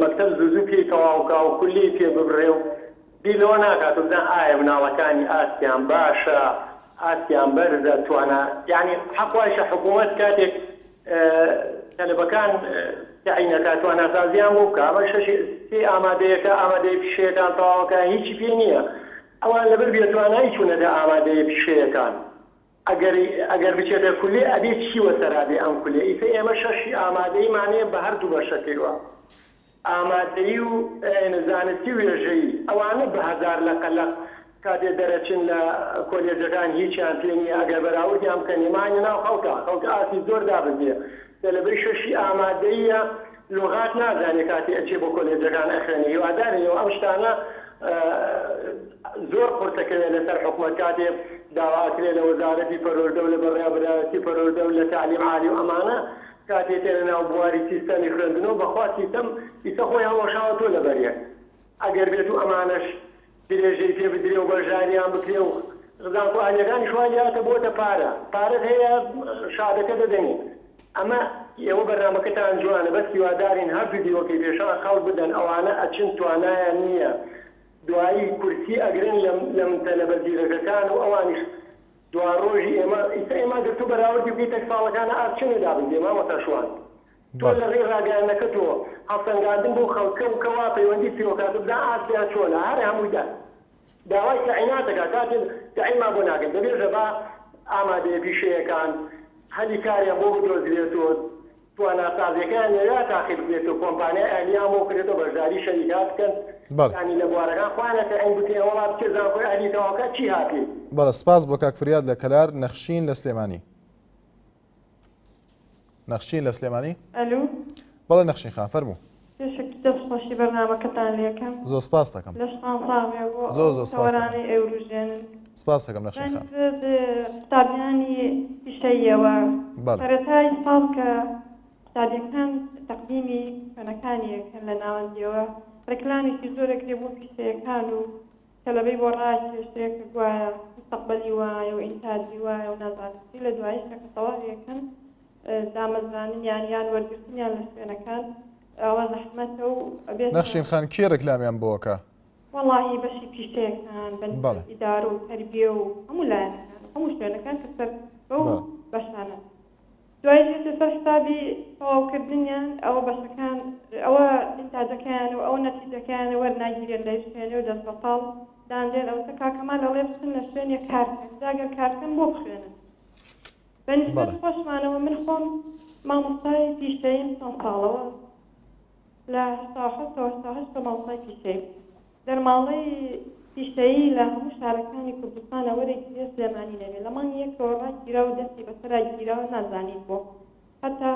مەکتەب زوو زوو پێی تەواو کا و کولیەی پێ ببڕێ و بیر لەوە ناکاتەوە بزانێ ئایا مناڵەکانی ئاستیان باشە ئاستیان بەرزە توانا یانی حەق وایشە حکوومەت کاتێک تەلەبەکان تەعین ئەکا تواناسازیان بۆ بکا ئەمە شەشی سێ ئامادەیەکە ئامادەیە پیشەیەکان تەواوەکە هیچی پێ نییە ئەوان لەبەر بێتوانایی چوونەتە ئامادەیە پیشەیەکان ئەگەر ئەگەر بچێتە کولیە ئەبێ چی وەسەرا بێ ئەم کولیە ئیسە ئێمە شەشی ئامادەییمان هەیە بە هەردوو بەشەکەیوە ئامادەیی و زانستی و وێژەیی ئەوانە بە هەزار لەقە لەق کاتێ دەرەچن لە کۆلێجەکان هیچیان پێ نییە ئەگەر بەراوردیان بکەن ئێمە ناو خەڵکە خەڵک ئاستی زۆر دابەزیە تەلەبەی شەشی ئامادەییە لوغات نازانێ کاتێ ئەچێ بۆ کۆلێجەکان ئەخوێنێ هیوادارین ئێوە ئەم شتانە زۆر قورسەکەوێ لەسەر حکومەت کاتێ داوا ئەکرێ لە وەزارەتی پەروەردە و لە بەڕێوەبەرایەتی پەروەردە و لە تەعلیم عالی و ئەمانە کاتێ تێنە ناو بواری سیستەمی خوێندنەوە بەخوا سیستەم ئیسە خۆی هەڵوەشاوەتۆ لەبەر یەک ئەگەر بێتو ئەمانەش درێژەی پێ بدرێ و بەشداریان بکرێ و زانکۆ ئەهلیەکانیش وای لێهاتە بۆتە پارە پارەت هەیە شادەکە دەدەنێ ئەمە ئێوە بەرنامەکەتان جوانە بەس هیوادارین هەردوو دیوەکەی پێشان خەڵک بدەن ئەوانە ئەچن توانایان نیە دوایی کورسی ئەگرن لەم لەم تەلەبە زیرەکەکان و ئەوانیش دواڕۆژی ئێمە ئیستا ئێمە گەر تۆ بەراوردی بکەی تەک ساڵەکانە ئاست چەنێ دابەزیە مامۆستا شوان تۆ لە ڕێی ڕاگەیاندنەکەتەوە هەڵسەنگاندن بۆ خەڵکە و کەوا پەیوەندیت پێوە کات و بزان ئاستیان چۆنە هەر هەمووی دا داوای تەعینات دەکات کاتێ تەعینمان بۆ ناکەن دەبێژە با ئامادەیە پیشەیەکان هەلی کاریان بۆ بدۆزرێتەوە تواناسازیەکەیان لەوێ تاقی بکرێتەوە کۆمپانیای ئەهلیان بۆ بکرێتەوە بەشداری شەریکات بکەن بەڵێ. یانی لە بوارەکان خۆیان تەعین بکرێن وەڵا بچێ زانکۆی ئەهلی تەواوکا چی هاپی. بەڵێ سپاس بۆ کاک فریاد لە کەلار، نەخشین لە سلێمانی. نەخشین لە سلێمانی. ئەلو. بەڵێ نەخشین خان فەرموو. پێشەکی دەست خۆشی بەرنامەکەتان لێکەم. زۆر سپاست دەکەم. لەشتان ساغ بێ بۆ زۆر ئەو زۆر سپاست دەکەم. تەوەرانەی ئەوروژێنن. سپاست دەکەم نەخشین خان. بە قوتابیانی پیشەییەوە بەڵێ. سەرەتای ساڵ کە. قوتابیەکان تەقدیمی شوێنەکانی ئەکەن لە ناوەندیەوە ڕێکلامێکی زۆر ئەکرێ بۆ پیشەیەکان و تەلەبەی بۆ ڕاکێشێ کە گوایە مستەقبەلی وایە و ئینتاجی وایە و نازانم چی لە دواییشا کە تەواوی ئەکەن دامەزراننیان یان وەرگرتنیان لە شوێنەکان ئەوە زەحمەتە و ئەبێتە نەخشین خان کێ ڕێکلامیان بۆ ئەکا؟ وەڵاهی بەشی پیشەیەکان بە بەڵێ. نیسبەت ئیدارە و تەربیە و هەموو لایەنەکان و هەموو شوێنەکان کە سەر بەو بەڵێ. بەشانەن. دوایش دێتە سەر حسابی تەواوکردنیان ئەوە بەشەکان ئەوە ئینتاجەکەیان و ئەوە نەتیجەکەیان وەرناگیرێن لە هیچ شوێنێ و دەست بەتاڵ دانرێن ئەوەتە کاکەمال ئەڵێ بچن لە شوێنێ کار بکەن جا گەر کار بکەن بۆ بخوێنن بە نیسبەت بەڵێ. خۆشمانەوە من خۆم مامۆستای پیشەییم چەند ساڵەوە لە 87 ەوە 88 مامۆستای پیشەییم دەرماڵەی پیشەیی لە هەموو شارەکانی کوردستانە وەرەگیرێ سلێمانی نەبێ لە مانگی یەکەوە ڕاگیرا و دەستی بەسەرا گیراوە نازانین بۆ هەتا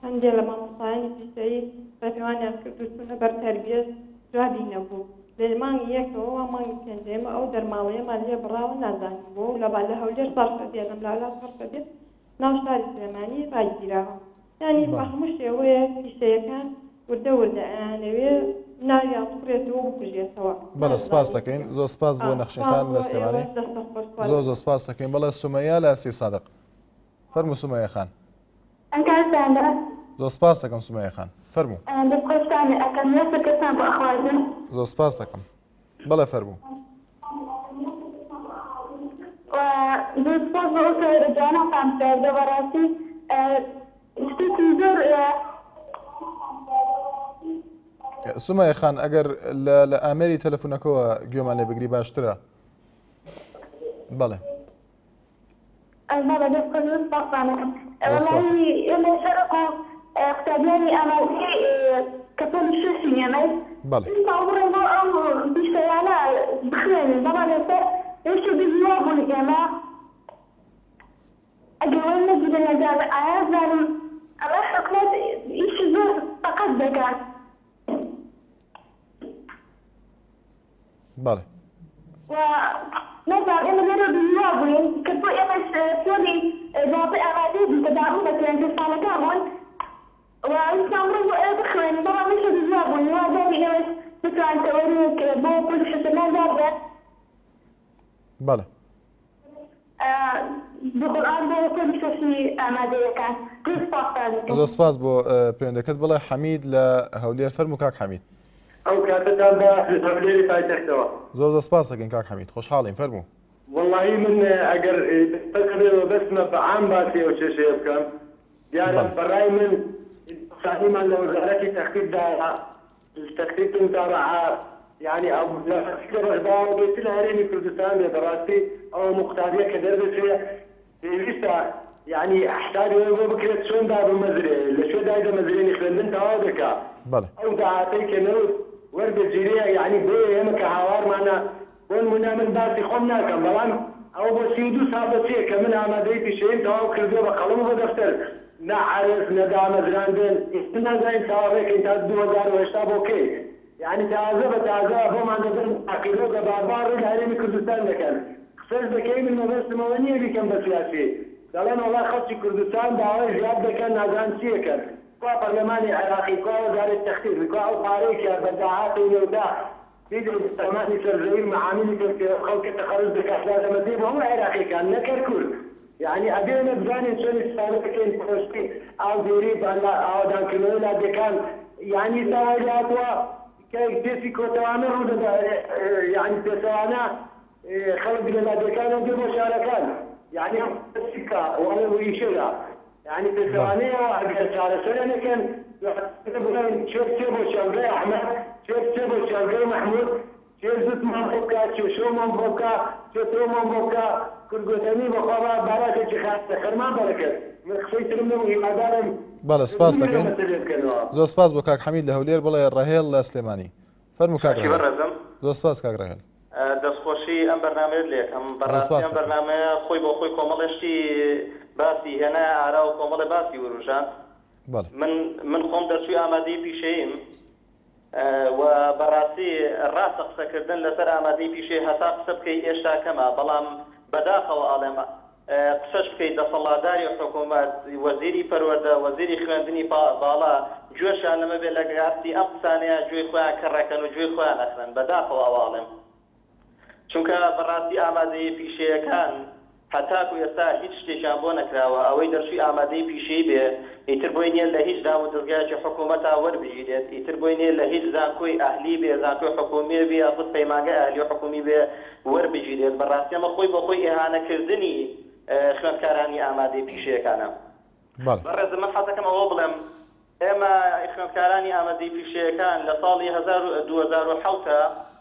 هەندێ لە مامۆستایانی پیشەیی ڕێپێوانیان کرد و چوونە بەر تەربیەش جوابی نەبوو لە مانگی یەکەوە وا مانگی پێنج ئێمە ئەو دەرماڵەیەمان لێ بڕاوە نازانین بۆ و لە لە هەولێر سەرفە بێ لەم لاولا سەرفە بێ ناو شاری سلێمانی ڕاگیراوە یانی بە بەڵێ. هەموو شێوەیەک پیشەیەکان وردە وردە ئەیانەوێ ناویان بخورێتەوە و بکوژێتەوە بەڵێ سپاس نازانین دەکەین چیە زۆر سپاس بۆ ئا نەخشین سپاس خان بۆ لە سلێمانی ئێوەش دەستت خۆش خوا زۆر لەگەڵ زۆر سپاس دەکەین بەڵێ سومەیە لە سیسادق فەرموو سومەیە خان. کاتتان باش. زۆر سپاس دەکەم سومەیە خان فەرموو. دەست خۆشتان ئەکەم زۆر سەرکەوتتان بۆ ئەخوازم. زۆر سپاس دەکەم بەڵێ فەرموو. و زۆر سپاس بۆ ئەو تەوەرە جوانەتان کردە بەڕاستی شتێکی زۆر. سومەیە خان ئەگەر لە لە ئامێری تەلەفونەکەوە گوێمان لێ بگری باشترە بەڵێ. بەڵێ دەست خۆش زۆر سوپاستان ئەکەم. زۆر سوپاس. وەڵاهی ئێمە هەر وەکو قوتابیانی ئامادەیی کە پۆلی شەشین ئێمەش بەڵێ. ئیمساڵ بڕۆین بۆ ئەو پیشەیانە بخوێنین بەڵام ئێستا هێشتا بێ هیوا بووین ئێمە ئەگەر وەرنەگیرێن لە جامیعە زانم ئەمە حکومەت ئیشی زۆر سەقەت دەکات. بەڵێ. و نازانم ئێمە لێرەوە بێ هیوا بووین کە بۆ ئێمەش پۆلی دوازدەی ئامادەیی بوو کە داخڵ دەکرێن کە ساڵەکان بوون و ویستمان بڕۆین بۆ ئەوێ بخوێنین بەڵام هێشتا بێ هیوا بووین هیوادارین ئێمەش بتوانن تەوەرەیەک بۆ پۆلی شەشەکان دابنێن. بەڵێ. بقورئان بۆ پۆلی شەشی ئامادەیەکان زۆر سوپاستان دەکەم. زۆر سپاس بۆ پەیوەندەکەت بڵێ حەمید لە هەولێر فەرموو کاک حەمید. ئەو کاتەتان باش لە هەولێری پایتەختەوە. زۆر زۆر سپاس دەکەین کاک حەمید خۆشحاڵین فەرموو. وەڵاهی من ئەگەر دەرفەت هەبێ مەبەستمە بە عام باسی ئەو کێشەیە بکەم دیارە بەڵێ. بە ڕای من نوقسانیمان لە وەزارەتی تەختیت دایە تەختیت و متابعە یانی ئەو لە ڕاستی لە بەغداوە بێ چ لە هەرێمی کوردستان بێ بەڕاستی ئەو هەموو قوتابیە کە دەردەچێ پێویستە یانی حسابی ئەوەی بۆ بکرێت چۆن دابمەزرێ لە کوێ دایدەمەزرێنی خوێندن تەواو دەکا بەڵێ. ئەو داهاتەی کە نەوت وەردەگیرێ یانی بۆیە ئێمە کە هاوارمانە بۆنمونە من باسی خۆم ناکەم بەڵام ئەوە بۆ 32 ساڵ دەچێ کە من ئامادەیی پیشەییم تەواو کردووە بە قەڵەم و بە دەفتەر نە عەرز نە دامەزراندن ئیتر نازانین چاوەڕێکەین تا 2080 بۆ کەی یانی تازە بە تازە بۆمان دەدەن عەقیدە و دەبابا ڕوو لە هەرێمی کوردستان دەکەن قسەش دەکەی من مەبەستم ئەوە نییە بیکەم بە سیاسی دەڵێن وەڵا خەڵکی کوردستان داوای زیاد دەکەن نازانم چی ئەکەن کوا پەرلەمانی عێراقی کوا وەزارەتی تەختیت کوا ئەو پارەی کە بە داهاتی نەوتە بیدەی بە سامانی سەر زەوی مەعامیلی پێ بکەی ئەو خەڵکە تەخەروج دەکات دادەمەزرێ بۆ هەموو عێراقیەکان نەک هەر کورد یەعنی ئەبێ ئێمە بزانین چۆن ئیستفادە بکەین پرۆژەی ئاودێری بە ئاوەدانکردنەوەی لادێکان یەعنی ئیستا وای لێهاتووە کە پێچی کۆتەوانە ڕوودەدا یەعنی پێچەوانە خەڵک لە لادێکانەوە دێ بۆ شارەکان یەعنی ئەم چی بکا وەڵێ وریشەیە یەعنی بەڵێ. پێچەوانەیەوە ئەگەر چارەسەرە نەکەن دواتر بڵێن کێ بچێ بۆ کێڵگەی ئەحمەد کێ بچێ بۆ کێڵگەی مەحمود کێ زوتمان بۆ بکا کێ شەومان بۆ بکا کێ تۆمان بۆ بکا کورد گۆتەنی بەخوا با باراتێکی خاکە خەرمان بەرەکەت من قسەی ترم نەبوو هیوادارم بەڵێ سپاس زوو دەکەین لەو مەسەلەیە بکەنەوە. زۆر سپاس بۆ کاک حەمید لە هەولێر بڵێ ڕەهێڵ لە سلێمانی فەرموو کاک چاکی ڕەهێڵ بەڕێزم. زۆر سپاس کاک ڕەهێڵ. دەستخۆشی ئەم بەرنامەیەت لێ ئەکەم. زۆر بەڕاستی سپاست ئەم دەکەم. بەرنامەیە خۆی بۆ خۆی کۆمەڵێ شتی باسی هێنایە ئارا و کۆمەڵێ باسی وروژاند. بەڵێ. من من خۆم دەرچووی ئامادەیی پیشەییم و بەڕاستی ڕاستە قسەکردن لەسەر ئامادەیی پیشەیی هەتا قسە بکەی ئێشتا کەمە بەڵام بەداخەوە ئەڵێم. قسەش بکەیت دەسەڵاتداری حکوومەت، وەزیری پەروەردە، وەزیری خوێندنی باڵا گوێشیان لەمە بێت لە ئاستی ئەم قسانەیە گوێی خۆیان کەڕەکەن و گوێی خۆیان ئەخرن بەداخەوە ئەوە ئەڵێم. چونکە بەڕاستی ئامادەیی پیشەیەکان هەتاکو ئێستا هیچ شتێکیان بۆ نەکراوە، ئەوەی دەرچووی ئامادەیی پیشەیی بێ ئیتر بۆی نیە لە هیچ دام و دەزگایەکی حکومەتا وەربگیرێت، ئیتر بۆی نیە لە هیچ زانکۆی ئەهلی بێ، زانکۆی حکومیە بێ یاخود پەیمانگای ئەهلی و حکومی بێ وەربگیرێت، بەڕاستی ئەمە خۆی بۆ خۆی ئیهانە کردنی خوێندکارانی ئامادەی پیشەیەکانە. بەڕێزم من حەزەکەم ئەوە بڵێم ئێمە خوێندکارانی ئامادەی پیشەیەکان لە ساڵی 2007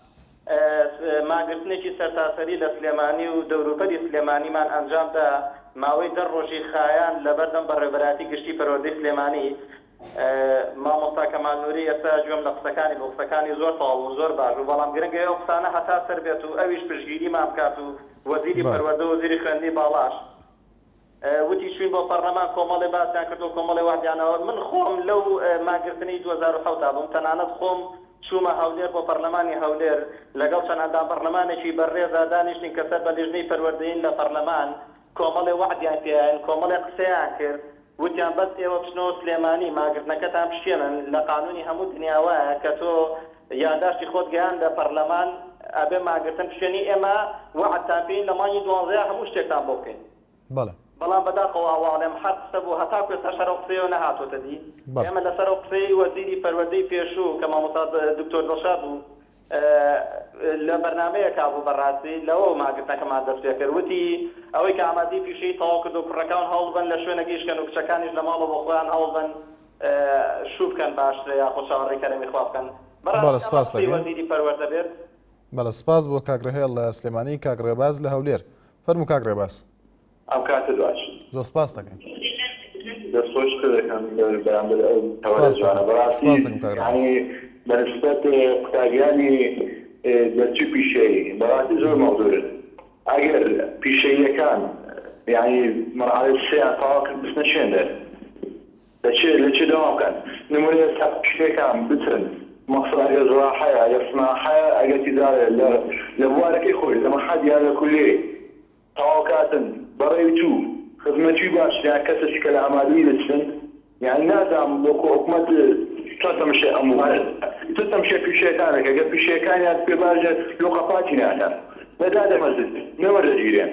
مانگرتنێکی سەرتاسەری لە سلێمانی و دەوروبەری سلێمانیمان ئەنجامدا، ماوەی دە ڕۆژی خایاند لەبەردەم بەڕێوەبەرایەتی گشتی پەروەردەی سلێمانی. مامۆستا کەمال نوری ئێستا گوێم لە قسەکانی بوو، قسەکانی زۆر تەواو بوو، زۆر باش بوو، بەڵام گرنگە ئەو قسانە هەتا سەر بێت و ئەویش پشتگیریمان بکات و وەزیری پەروەردە و وەزیری خوێندنی باڵاش. وتی چوین بۆ پەڕلەمان کۆمەڵێ باسیان کردو کۆمەڵێ وەعدیان داوە، من خۆم لەو مانگرتنەی 2007 دا بووم، تەنانەت خۆم چوومە هەولێر بۆ پەڕلەمانی هەولێر لەگەڵ چەند ئەندام پەڕلەمانێکی بەڕێزا دانیشتین کە سەر بە لیژنەی پەروەردەیین لە پەڕلەمان، کۆمەڵێ وەعدیان پێیاین، کۆمەڵێ قسەیان کرد، وتیان بەس ئێوە بچنەوە سلێمانی مانگرتنەکەتان بشکێنن، لە قانونی هەموو دنیا وایە کە تۆ یاداشتی خۆت گەیاندە پەڕلەمان ئەبێ مانگرتن بشکێنی، ئێمە وەعدتان پێین لە مانگی دوانزەیا هەموو شتێکتان بۆ بکەین. بەڵێ. بەڵام بەداخەوە ئەوە ئەڵێم هەر قسە بوو هەتاکو ئێستاش هەر ئەو قسەیەوە نەهاتۆتە دی. بەڵێ. ئێمە لەسەر ئەو قسەیەی وەزیری پەروەردەی پێشوو کە مامۆستا دکتۆر دڵشاد بوو لە بەرنامەیەکا بوو بەڕاستی لەوەوە مانگرتنەکەمان دەست پێ کرد وتی ئەوەی کە ئامادەی پیشەیی تەواو کردووە کوڕەکان هەوڵبەن لە شوێنێک ئیش کەن و کچەکانیش لە ماڵەوە بۆ خۆیان هەوڵبەن شوو بکەن باشترە یاخۆ چاوەڕێی کەرەمی خوا بکەن. بەڵێ بەڕاستی ئەمە سپاس قسەی دەکەین. وەزیری پەروەردە بێت؟ بەڵێ سپاس بۆ کاک ڕەهێڵ لە سلێمانی، کاک ڕێباز لە هەولێر. فەرموو کاک ڕێباز. ئەم کاتەت باش. زۆر سپاست دەکەین. دەست خۆش دەکەم بەرامبەر ئەو تەوەرە سپاست جوانە دەکەم. بەڕاستی سپاست دەکەم کاک ڕێباز. یانی بە نسبەت قوتابیانی دەرچووی پیشەیی بەڕاستی زۆر مەغدورن ئەگەر پیشەییەکان یانی مەرحەلەی سێیان تەواو کرد بچنە شوێن دەر لە چێ لە چێ دەوام کەن نمونە ئێستا پیشەکان بچن مەقسەد ئەگەر زراحەیە ئەگەر سناحەیە ئەگەر تیجارەیە لە لە بوارەکەی خۆی لە مەحەد یان لە کولیەی تەواو کاتن بەڕێوی تو خزمەتوی باشتر یان کەسەکی کە لە ئامادەیی دەچن یانی نازانم وەکو حکومەت چۆن تەمشای ئەم بوارە چۆن تەمشای پیشەکان دەکەن گەر پیشەکانیان پێ باش نەبێت لۆ قەپاتی ناکەن نە دادەمەزرێن نە وەردەگیرێن.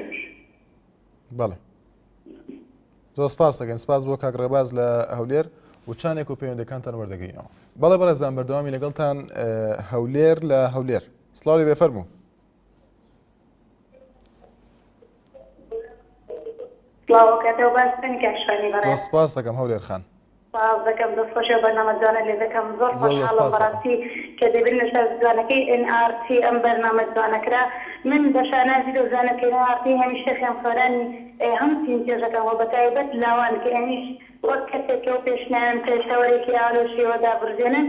بەڵێ زۆر سپاس دەکەین سپاس بۆ کاک ڕێباز لە هەولێر و چانێک و پەیوەندەکانتان وەردەگرینەوە بەڵێ بەڕێزان بەردەوامی لەگەڵتان هەولێر لە هەولێر سڵاو لێ بێ فەرموو سڵاوەکەتەوە باشترین کاک شوانی بەڕێز سپاس دەکەم هەولێر خان. سپاس دەکەم دەست خۆشی ئەو بەرنامە جوانە لێ دەکەم زۆر خۆشحاڵم بەڕاستی کە دەبینم لەسەر زوانەکەی ئێن ئاڕ تی ئەم بەرنامە جوانە کرا من بە شانازی دەزانم کە ئێن ئاڕ تی هەمیشە خێمخوێرانی هەموو چین توێژەکان وە بەتایبەت لاوان کە ئەمیش وەک کەسێک کە پێشنیارم کرد تەوەرێکی ئاوا لەو شێوەدا بڕژێنن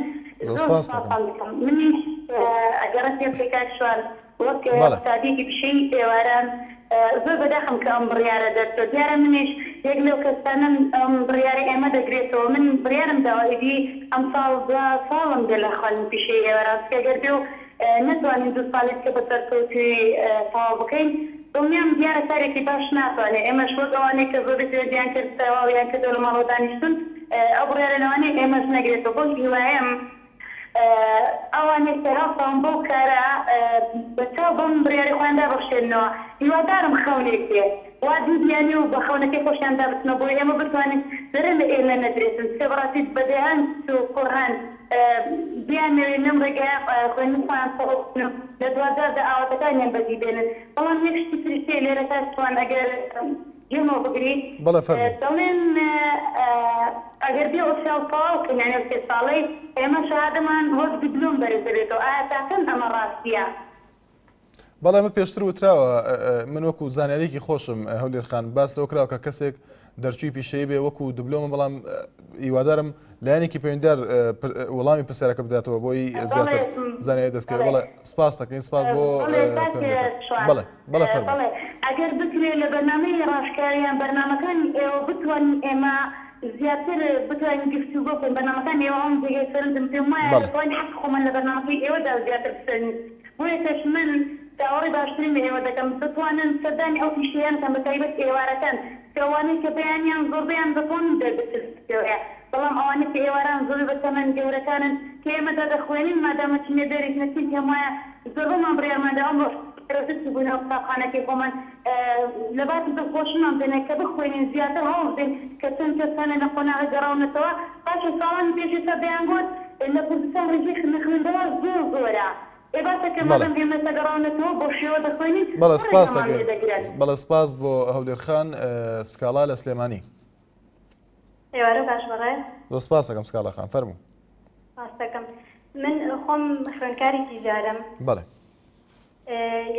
زۆر زۆر سپاس دەکەم. سپاستان دەکەم منیش ئەگەڕێت پێم بکەی کاک شوان وەک بەڵێ. قوتابیەکی پیشەیی ئێواران زۆر بەداخم کە ئەم بڕیارە دەرچوە دیارە منیش یەک لەو کەسانەم ئەم بڕیارەی ئێمە دەگرێتەوە من بڕیارم داوە ئیدی ئەمساڵ دوا ساڵم بێ لە خوێندنی پیشەیی ئێواران چونکە گەر بێ و نەتوانین دوو ساڵی دیکە بە سەرکەوتوویی تەواو بکەین دڵنیام دیارە کارێکی باش ناتوانێ ئێمەش وەک ئەوانەی کە زۆربەی پەیوەندیان کرد تەواویان کردەوە لە ماڵەوە دانیشتوون ئەو بڕیارە لەوانەیە ئێمەش نەگرێتەوە بەو هیوایەم ئەوانەی کە هەڵساون بەو کارە بە چاو بەم بڕیارەی خۆیان دابخشێننەوە هیوادارم خەونێک بێ وا بیبیانی و بە خەونەکەی خۆشیاندا بچنەوە بۆیە ئێمە بتوانین زەرەر لە ئێمە نەدرێتن چونکە بەڕاستی بە دەیان کچ و کوڕ هەن بیانەوێت لەم ڕێگایە خوێندنی خۆیان تەواو بکەن و لە دواجاردا ئاواتەکانیان بەدی بێنن بەڵام یەک شتی تریش هەیە لێرە کاک شوان ئەگەر گوێمەوە بگری بەڵێ فەرموو. دەڵێن ئەگەر بێ ئۆفیسیاڵ تەواو کەین یانی ئەو سێ ساڵەی ئێمە شەهادەمان وەک دیبلۆم بەرز دەبێتەوە ئایا تا چەند ئەمە ڕاستیە؟ بەڵێ ئەمە پێشتر وتراوە من وەکو زانیاریکی خۆشم هەولێر خان باس لەوە کراوە کە کەسێک دەرچووی پیشەیی بێ وەکو دبلۆمە بەڵام هیوادارم لایەنێکی پەیوەندیدار وەڵامی پرسیارەکە بداتەوە بۆی زیاتر زانیاری دەستکەوێت بەڵێ سپاس دەکەین سپاس بۆ بەڵێ بەڵێ فەرموو. بەڵێ ئەگەر بکرێ لە بەرنامەی ڕاشکاوی یان بەرنامەکانی ئێوە بتوانین ئێمە زیاتر بتوانین گفتوگۆ بکەین بەرنامەکانی ئێوە هەموو جێگای سەرنجن پێم وایە بەڵێ. دەتوانین حەقی خۆمان لە بەرنامەکەی ئێوەدا زیاتر بسەنین بۆیە کەش من. چاوەڕێی باشترین لە ئێوە دەکەم بتوانن سەردانی ئەو پیشەیان کەن بە تایبەت ئێوارەکان کە ئەوانەی کە بەیانیان زۆربەیان دەتوانن دەربچن پێوەیە بەڵام ئەوانەی کە ئێواران زۆربەی بە تەمەن گەورەکانن کە ئێمە دا دەخوێنین مادامە چینە دەریش نەچین پێم وایە زۆربەمان بڕیارمان دا ئەمڕۆش بەرەوتر چووبووینەوە قوتابخانەکەی خۆمان لەباتی دڵخۆشیمان پێ کە بخوێنین زیاتر هەوڵ بدەین کە چەند کەس هەنە لە قۆناغە گەڕاونەتەوە باشە ساڵانی پێش ئێستا دەیانگوت لە کوردستان ڕێژەی نەخوێندەوار زۆر زۆرە ئێ باشە کە بەڵێ. مادام ئێمە ئێستا گەڕاونەتەوە بەو شێوە دەخوێنین بەڵێ بۆ سپاس ڕێگەمان دەکەین لێ دەگرن؟ بەڵێ سپاس بۆ هەولێر خان سکاڵا لە سلێمانی. ئێوارە باش بەڕێز. زۆر سپاس دەکەم سکاڵا خان فەرموو. سپاس دەکەم من خۆم خوێندکاری تیجارەم. بەڵێ.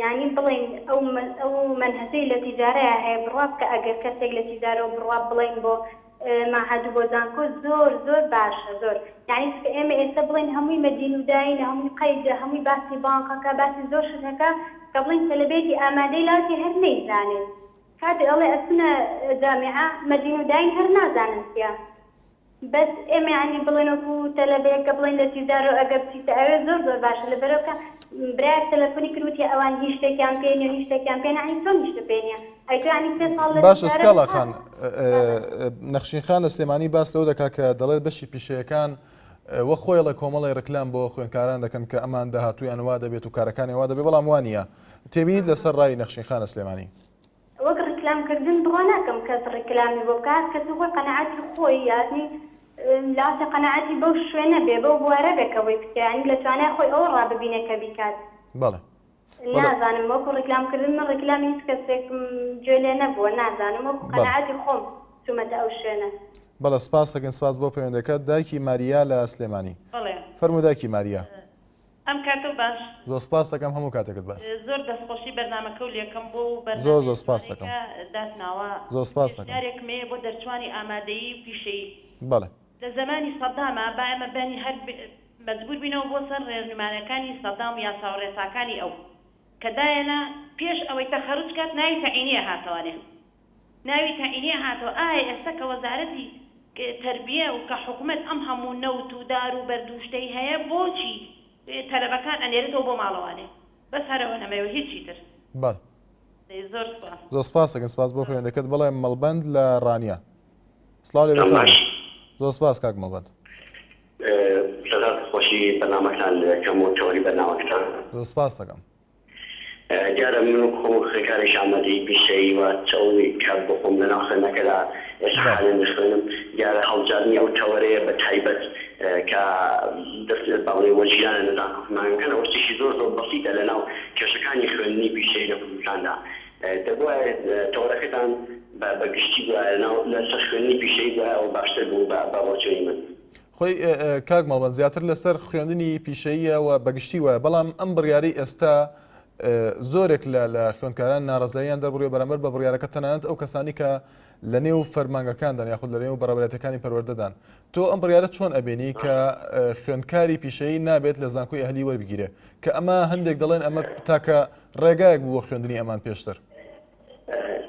یانی بڵێین ئەو ئەو مەنهەجەی لە تیجارەیا هەیە بڕوا بکە ئەگەر کەسێک لە تیجارەوە بڕوا بڵێین بۆ مەعهەد و بۆ زانکۆ زۆر زۆر باشە زۆر یانی چونکە ئێمە ئێستا بڵێین هەمووی مەدین و داینە هەمووی قەیدە هەمووی باسی بانقەکە باسی زۆر شت هەکا کە بڵێین تەلەبەیەکی ئامادەی لاوکی هەر نەیزانێت کاتێ ئەڵێ ئەچنە جامیعە مەدین و داین هەر نازانن چیە بەس ئێمە یانی بڵێن وەکو تەلەبەیەک کە بڵێن لە تیجارەوە ئەگەر بچیتە ئەوێ زۆر زۆر باشە لەبەرئەوە کە برایەک تەلەفۆنی کرد وتی ئەوان هیچ شتێکیان پێ نیە هیچ شتێکیان پێ نیە یانی چۆن هیچ شتت پێ نیە ئەی تۆ یانی سێ ساڵ لە باشە تیجارەت سکاڵا تا خان نەخشین خان لە سلێمانی باس لەوە دەکات کە دەڵێت بەشی پیشەیەکان وەک خۆی ئەڵێ کۆمەڵی ڕکلام بۆ خوێندکاران دەکەن کە ئەمان داهاتوویان وا دەبێت و کارەکانیان وا دەبێت بەڵام وا نییە تێبینیت لەسەر ڕای نەخشین خانە سلێمانی. وەک ڕیکلام کردن بڕوا ناکەم کەس ڕیکلامی بۆ بکات کەسی خۆی قەناعەتی خۆی یانی لاوتە قەناعەتی بەو شوێنە بێ بەو بوارە بێ کە بۆی بچێ یانی لە توانای خۆی ئەوە ڕاببینێ کە بیکات. بەڵێ بەڵێ. نازانم وەکو ڕیکلام کردن من ڕیکلامی هیچ کەسێکم گوێ لێ نەبووە نازانم وەکو بەڵێ. قەناعەتی خۆم چوومەتە ئەو شوێنە. بەڵێ سپاست دەکەین سپاس بۆ پەیوەندەکەت دایکی ماریا لە سلێمانی. بەڵێ. فەرموو دایکی ماریا. ئەم کاتەو باش. زۆر سپاست دەکەم هەموو کاتێکت باش. زۆر دەستخۆشی بەرنامەکەو لێکەم بۆ و زۆر بەرنامەیە زۆر سپاست جوانەی دەکەم. کە داتناوە. زۆر سپاست دەکەم. پێشنیارێکم هەیە بۆ دەرچوانی ئامادەیی و پیشەیی. بەڵێ. لە زەمانی سەداما با ئێمە بەنی هەر مەجبور بینەوە بۆ سەر ڕێنمانەکانی سەدام و یاساو ڕێساکانی ئەو کە دایەنا پێش ئەوەی تەخەروج کات ناوی تەعینی ئەهاتەوانێ ناوی تەعینی ئەهاتەوە ئایا ئێستا کە وەزارەتی تەربیە و کە حکومەت ئەم هەموو نەوت و دار و بەرد و شتەی هەیە بۆچی تەلەبەکان ئەنێرێتەوە بۆ ماڵەوانێ بەس هەر ئەوە نەمەوێ هیچی تر. بەڵێ. دەی زۆر سوپاس. زۆر سپاس دەکەین سپاس بۆ پەیوەندەکەت بەڵێ مەڵبەند لە ڕانیە سڵاو لێ بێ فەرموو زۆر سپاس کاک مەڵبەند. سەرات خۆشی بەرنامەکان لەکەم و تەوەری بەرنامەکەتان. زۆر سپاست دەکەم. دیارە من وەک خۆم خوێندکارێکی ئامادەیی پیشەیی و چ ئەوەی کە بۆ خۆم لەناو خوێندنەکەدا ئێستا حالەن دەخوێنم دیارە هەڵبژاردنی ئەو تەوەرەیە بە تایبەت کە دەست با بڵێین وەرگیرانە لە زانکۆ پەیمانگەکان ئەوە شتێکی زۆر زۆر بەسیتە لەناو کێشەکانی خوێندنی پیشەیی لە کوردستاندا دەبوایە تەوەرەکەتان بە بە گشتی بوایە لەناو لەسەر خوێندنی پیشەیی بوایە ئەوە باشتر بوو بە بە بۆچوونی من. خۆی کاک مەڵبەند زیاتر لەسەر خوێندنی پیشەییە و بەگشتی وایە بەڵام ئەم بڕیارەی ئێستا زۆرێک لە لە خوێندکاران ناڕەزاییان دەربڕیوە بەرامبەر بە بڕیارەکە تەنانەت ئەو کەسانی کە لە نێو فەرمانگەکاندان یاخود لە نێو بەڕێوەبەرایەتیەکانی پەروەردەدان تۆ ئەم بڕیارە چۆن ئەبینی کە خوێندکاری پیشەیی نابێت لە زانکۆی ئەهلی وەربگیرێ کە ئەمە هەندێک دەڵێن ئەمە تاکە ڕێگایەک بوو بۆ خوێندنی ئەمان پێشتر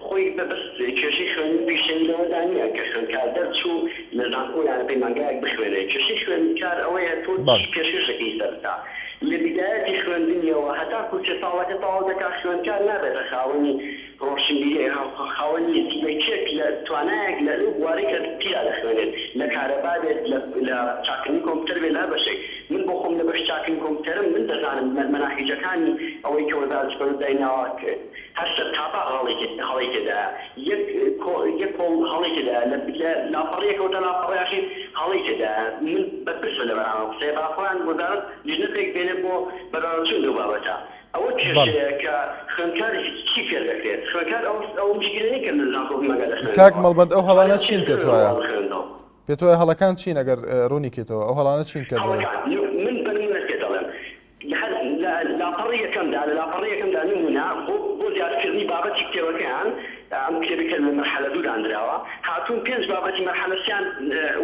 خۆی بەس کێشەی خوێندن پیشەیی لەوەدا نییە کە خوێندکار دەرچوو لە زانکۆ یان لە پەیمانگایەک بخوێنێ، کێشەی خوێندکار ئەوەیە تۆ چی پێشکەش دەکەی سەرەتا لە بیدایەتی خوێندنیەوە هەتاکو سێ ساڵەکە تەواو دەکات خوێندکار نابێتە خاوەنی ڕۆشنبیریەک خاوەنی زیرەکیەک لە توانایەک لە لەو بوارەی کە تیا دەخوێنێت لە کارەبا بێت لە لە چاککردنی کۆمپیوتەر بێت لە هەر بەشێک من بۆ خۆم لە بەش چاککردنی کۆمپیوتەرم من دەزانم مەناهیجەکانی ئەوەی کە وەزارەتی پەروەردە دایناوە هەر سەر تاپا هەڵەی تێدایە یەک یەک کۆڵ هەڵەی تێدایە لە لە لاپەڕەیەکەوە تا لاپەڕەی ئاخیر هەڵەی تێدایە من بەرپرسم لەبەر ئەم قسەیە با خۆیان وەزارەت لیژنە پێک بێنێ بۆ بەرەوەچوون لەو بابەتە ئەوە بەڵێ. کێشەیە کە خوێندکار چی فێر دەکرێت خوێندکار ئەو ئەو مشکیلە نیە کە لە زانکۆ پەیمانگا کاک دەخوێننەوە مەڵبەند ئەو هەڵانە دەتوانێت چین چی پێت بخوێنێت وایە وڵام بخوێنێتەوە. پێت وایە هەڵەکان چین ئەگەر ڕوونی کەیتەوە ئەو هەڵانە چین کە دەڵێی؟ هەڵەکان من بە نموونەت پێت دەڵێم هەر لە لاپەڕەی یەکەمدا لە لاپەڕەی یەکەمدا نموونە بۆ بۆ زیادکردنی بابەتی کتێبەکەیان ئەم کتێبەی کە لە مەرحەلە دوو داندراوە هاتوون پێنج بابەتی مەرحەلە سیان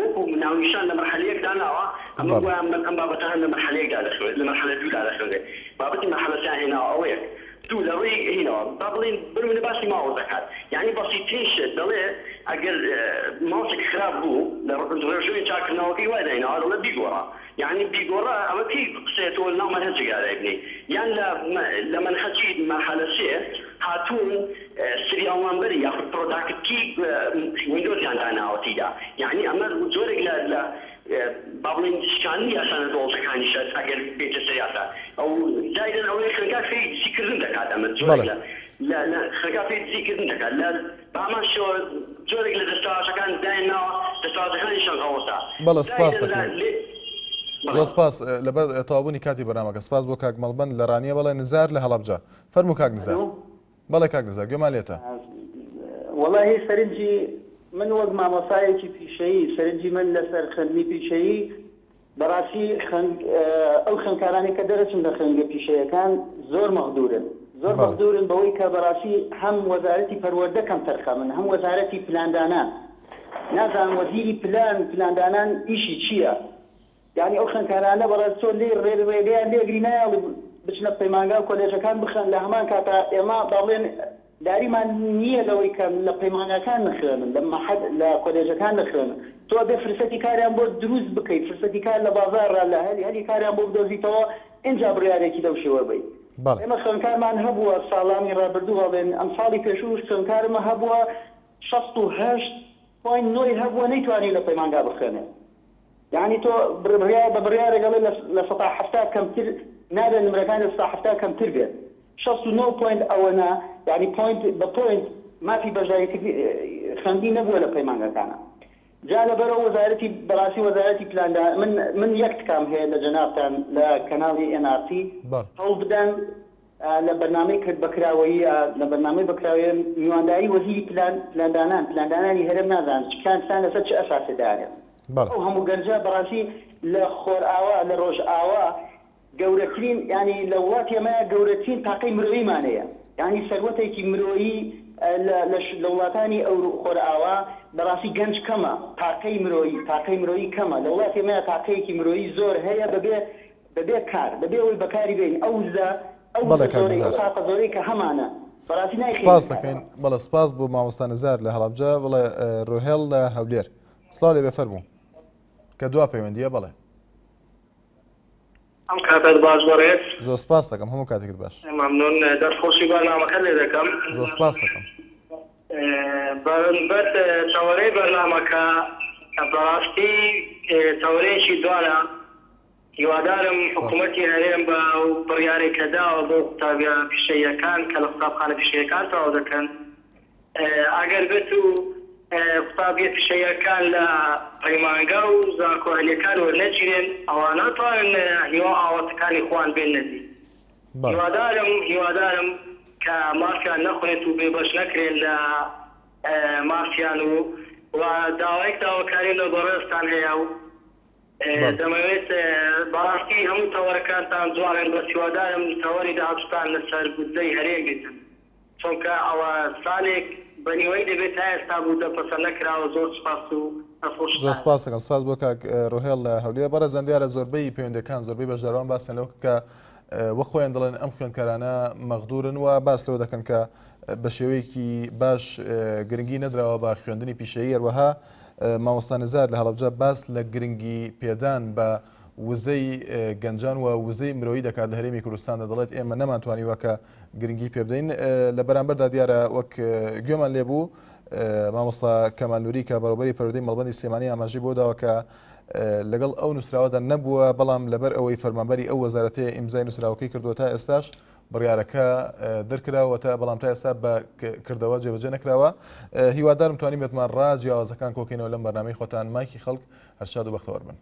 وەکوو ناونیشان لە مەرحەلە یەک داناوە ئەمە بەڵێ. گوایە ئەم بابەتە هەر لە مەرحەلە یەکدا دەخوێ لە مەرحەلە دوودا دەخوێنرێ بابەتی مەرحەلە سیان هێناوە ئەوە یەک. دوو لە ڕووی هینەوە با بڵێین بنمونە باسی ماوس دەکات یانی بەسیترین شت دەڵێ ئەگەر ماوسێک خراپ بوو لە ڕێوشوێنی چاککردنەوەکەی وای دایناوە دەڵێ بیگۆڕە یانی بیگۆڕە ئەمە کەی قسەیە تۆ لەناو مەنهەجێکا دایبنێی یان لە لە مەنهەجی مەرحەلە سێ هاتوون serial number ی یاخود product ی ویندۆزیان داناوە تیدا یانی ئەمە جۆرێک لە لە با بڵێین شکاندنی یاسا نەدەوڵەتەکانیشە ئەگەر بێیتە سەر یاسا ئەو زایدەن ئەوەیە خوێندکار فێری دزی کردن دەکات ئەمە جۆرێک بەڵێ. لە لە لە خوێندکار فێری دزی کردن دەکات لە بە هەمان شێوە جۆرێک لە دەستەواژەکان دایان ناوە دەستەواژەکانیشیان غەڵەتە بەڵێ سپاس زایدەن لە دەکەین. لێ زۆر بەڵێ. سپاس لەبەر تەواوبوونی کاتی بەرنامەکە سپاس بۆ کاک مەڵبەند لە ڕانیە بەڵێ نزار لە هەڵەبجە فەرموو کاک نزار. ئەلۆ. بەڵێ کاک نزار گوێمان لێتە. وەڵاهی سەرنجی من وەک مامۆسایەکی پیشەیی سەرنجی من لەسەر خوێندنی پیشەیی بەڕاستی خوێند ئەو خوێندکارانەی کە دەرەچن لە خوێندگە پیشەیەکان زۆر مەغدورن زۆر بەڵێ. مەغدورن بەوەی کە بەڕاستی هەم وەزارەتی پەروەردە کەم تەرخەمن هەم وەزارەتی پلاندانان نازانم وەزیری پلان پلاندانان ئیشی چییە یانی ئەو خوێندکارانە بەڕێز تۆ لێی ڕێ ڕێگەیان لێگری نایەڵی بچنە پەیمانگا و کۆلێژەکان بخوێن لە هەمان کاتا ئێمە با بڵێن لاریمان نییە لەوەی کە لە پەیمانگاکان نەخوێنن لە مەحەد لە کۆلێژەکان نەخوێنن تۆ ئەبێ فرسەتی کاریان بۆ دروست بکەی فرسەتی کار لە بازاڕا لە هەلی هەلی کاریان بۆ بدۆزیتەوە ئینجا بڕیارێکی لەو شێوە بەی بەڵێ. ئێمە خوێندکارمان هەبووە ساڵانی ڕابردوو هەڵێن ئەمساڵی پێشووش خوێندکارم هەبووە 68 point نۆی هەبووە نەیتوانی لە پەیمانگا بخوێنێ یانی تۆ بڕیار بە بڕیارێک ئەڵێ لە 70% کەمتر نابێت نمرەکان لە 70% کەمتر بێت 69 point ئەوەنە یانی point بە point مافی بەشداریکردنی خوێندنی نەبووە لە پەیمانگەکانە جا لەبەرەوە وەزارەتی بەڕاستی وەزارەتی پلاندا من من یەک تکام هەیە لە جەنابتان لە کەناڵی NRT بەڵێ. هەوڵ بدەن لە بەرنامەی کرد بەکراوەییە لە بەرنامەی بەکراوەیە میوانداری وەزیری پلان پلاندانان پلاندانانی هەرێم نازانم چ پلان پلان لەسەر چ ئەساسێ دانێن بەڵێ. ئەو هەموو گەنجە بەڕاستی لە خۆرئاوا لە ڕۆژئاوا گەورەترین یانی لە وڵاتی ئێمەیا گەورەترین تاقەی مرۆییمان هەیە یانی سەروەتێکی مرۆیی لە لە لە وڵاتانی ئەورو خۆرئاوا بەڕاستی گەنج کەمە تاقەی مرۆیی تاقەی مرۆیی کەمە لە وڵاتی ئێمەیا تاقەیەکی مرۆیی زۆر هەیە بەبێ بەبێ کار، بەبێ ئەوەی بەکاری بێنین، ئەو وزە، ئەو بەڵێ وزە کاک زۆرەی، ئەو نزار. تاقە زۆرەی کە هەمانە، بەڕاستی نایخەینە سپاس کارەوە. دەکەین. بەڵێ سپاس بۆ مامۆستا نزار لە هەڵەبجە. بەڵێ ڕۆهێڵ لە هەولێر. سڵاو لێ بێ فەرموو. کە دوا پەیوەندییە بەڵێ. ئەم کاتەت باش بەڕێز. زۆر سپاس دەکەم هەموو کاتێکت باش. مەمنون دەست خۆشی بەرنامەکەت لێ دەکەم. زۆر سپاس دەکەم. بەس تەوەرەی بەرنامەکە بەڕاستی تەوەرەیەکی جوانە هیوادارم حکوومەتی هەرێم بە ئەو بڕیارەی کە داوە بۆ قوتابیە پیشەییەکان کە لە قوتابخانە پیشەیەکان تەواو دەکەن ئەگەر بێت و قوتابیە پیشەییەکان لە پەیمانگا و زانکۆ ئەهلیەکان وەرنەگیرێن ئەوا ناتوانن هیوا و ئاواتەکانی خۆیان بێننە دی هیوادارم هیوادارم کە مافیان نەخورێت و بێبەش نەکرێن لە مافیان و و داوایەک داواکاریم لە بەڕێزتان هەیە و دەمەوێت بەڕاستی هەموو تەوەرەکانتان جوانن بەس هیوادارم تەوەری داهاتوتان لەسەر بودجەی هەرێم بێتن چونکە ئەوە سالێک بە نیوەی دەبێت تا ئێستا بودجە پەسەند نەکراوە زۆر سوپاس و دەستخۆشتان. زۆر سپاس دەکەم سپاس بۆ کاک ڕۆهێڵ لە هەولێر بەڕێزان دیارە زۆربەی پەیوەندەکان زۆربەی بەشداروان باسیان لەوە کرد کە وەک خۆیان دەڵێن ئەم خوێندکارانە مەغدورن و باس لەوە دەکەن کە بە شێوەیەکی باش گرنگی نەدراوە بە خوێندنی پیشەیی هەروەها مامۆستا نزار لە هەڵەبجە باس لە گرنگی پێدان بە وزەی گەنجان و وزەی مرۆیی دەکات لە هەرێمی کوردستاندا دەڵێت ئێمە نەمانتوانیوە کە گرنگی پێ بدەین لە بەرامبەردا دیارە وەک گوێمان لێبوو مامۆستا کەمال نوری کە بەڕێوەبەری پەروەردەی مەڵبەندی سلێمانی ئاماژەی بۆ داوە کە لەگەڵ ئەو نووسراوەدا نەبووە بەڵام لەبەر ئەوەی فەرمانبەری ئەو وەزارەتەیە ئیمزای نووسراوەکەی کردووە تا ئێستاش بڕیارەکە دەرکراوەتە بەڵام تا ئێستا بە کردەوە جێبەجێ نەکراوە هیوادارم توانیبێتمان ڕا جیاوازەکان کۆکەینەوە لەم بەرنامەی خۆتان مایکی خەڵک هەر شاد و بەختەوەر بن.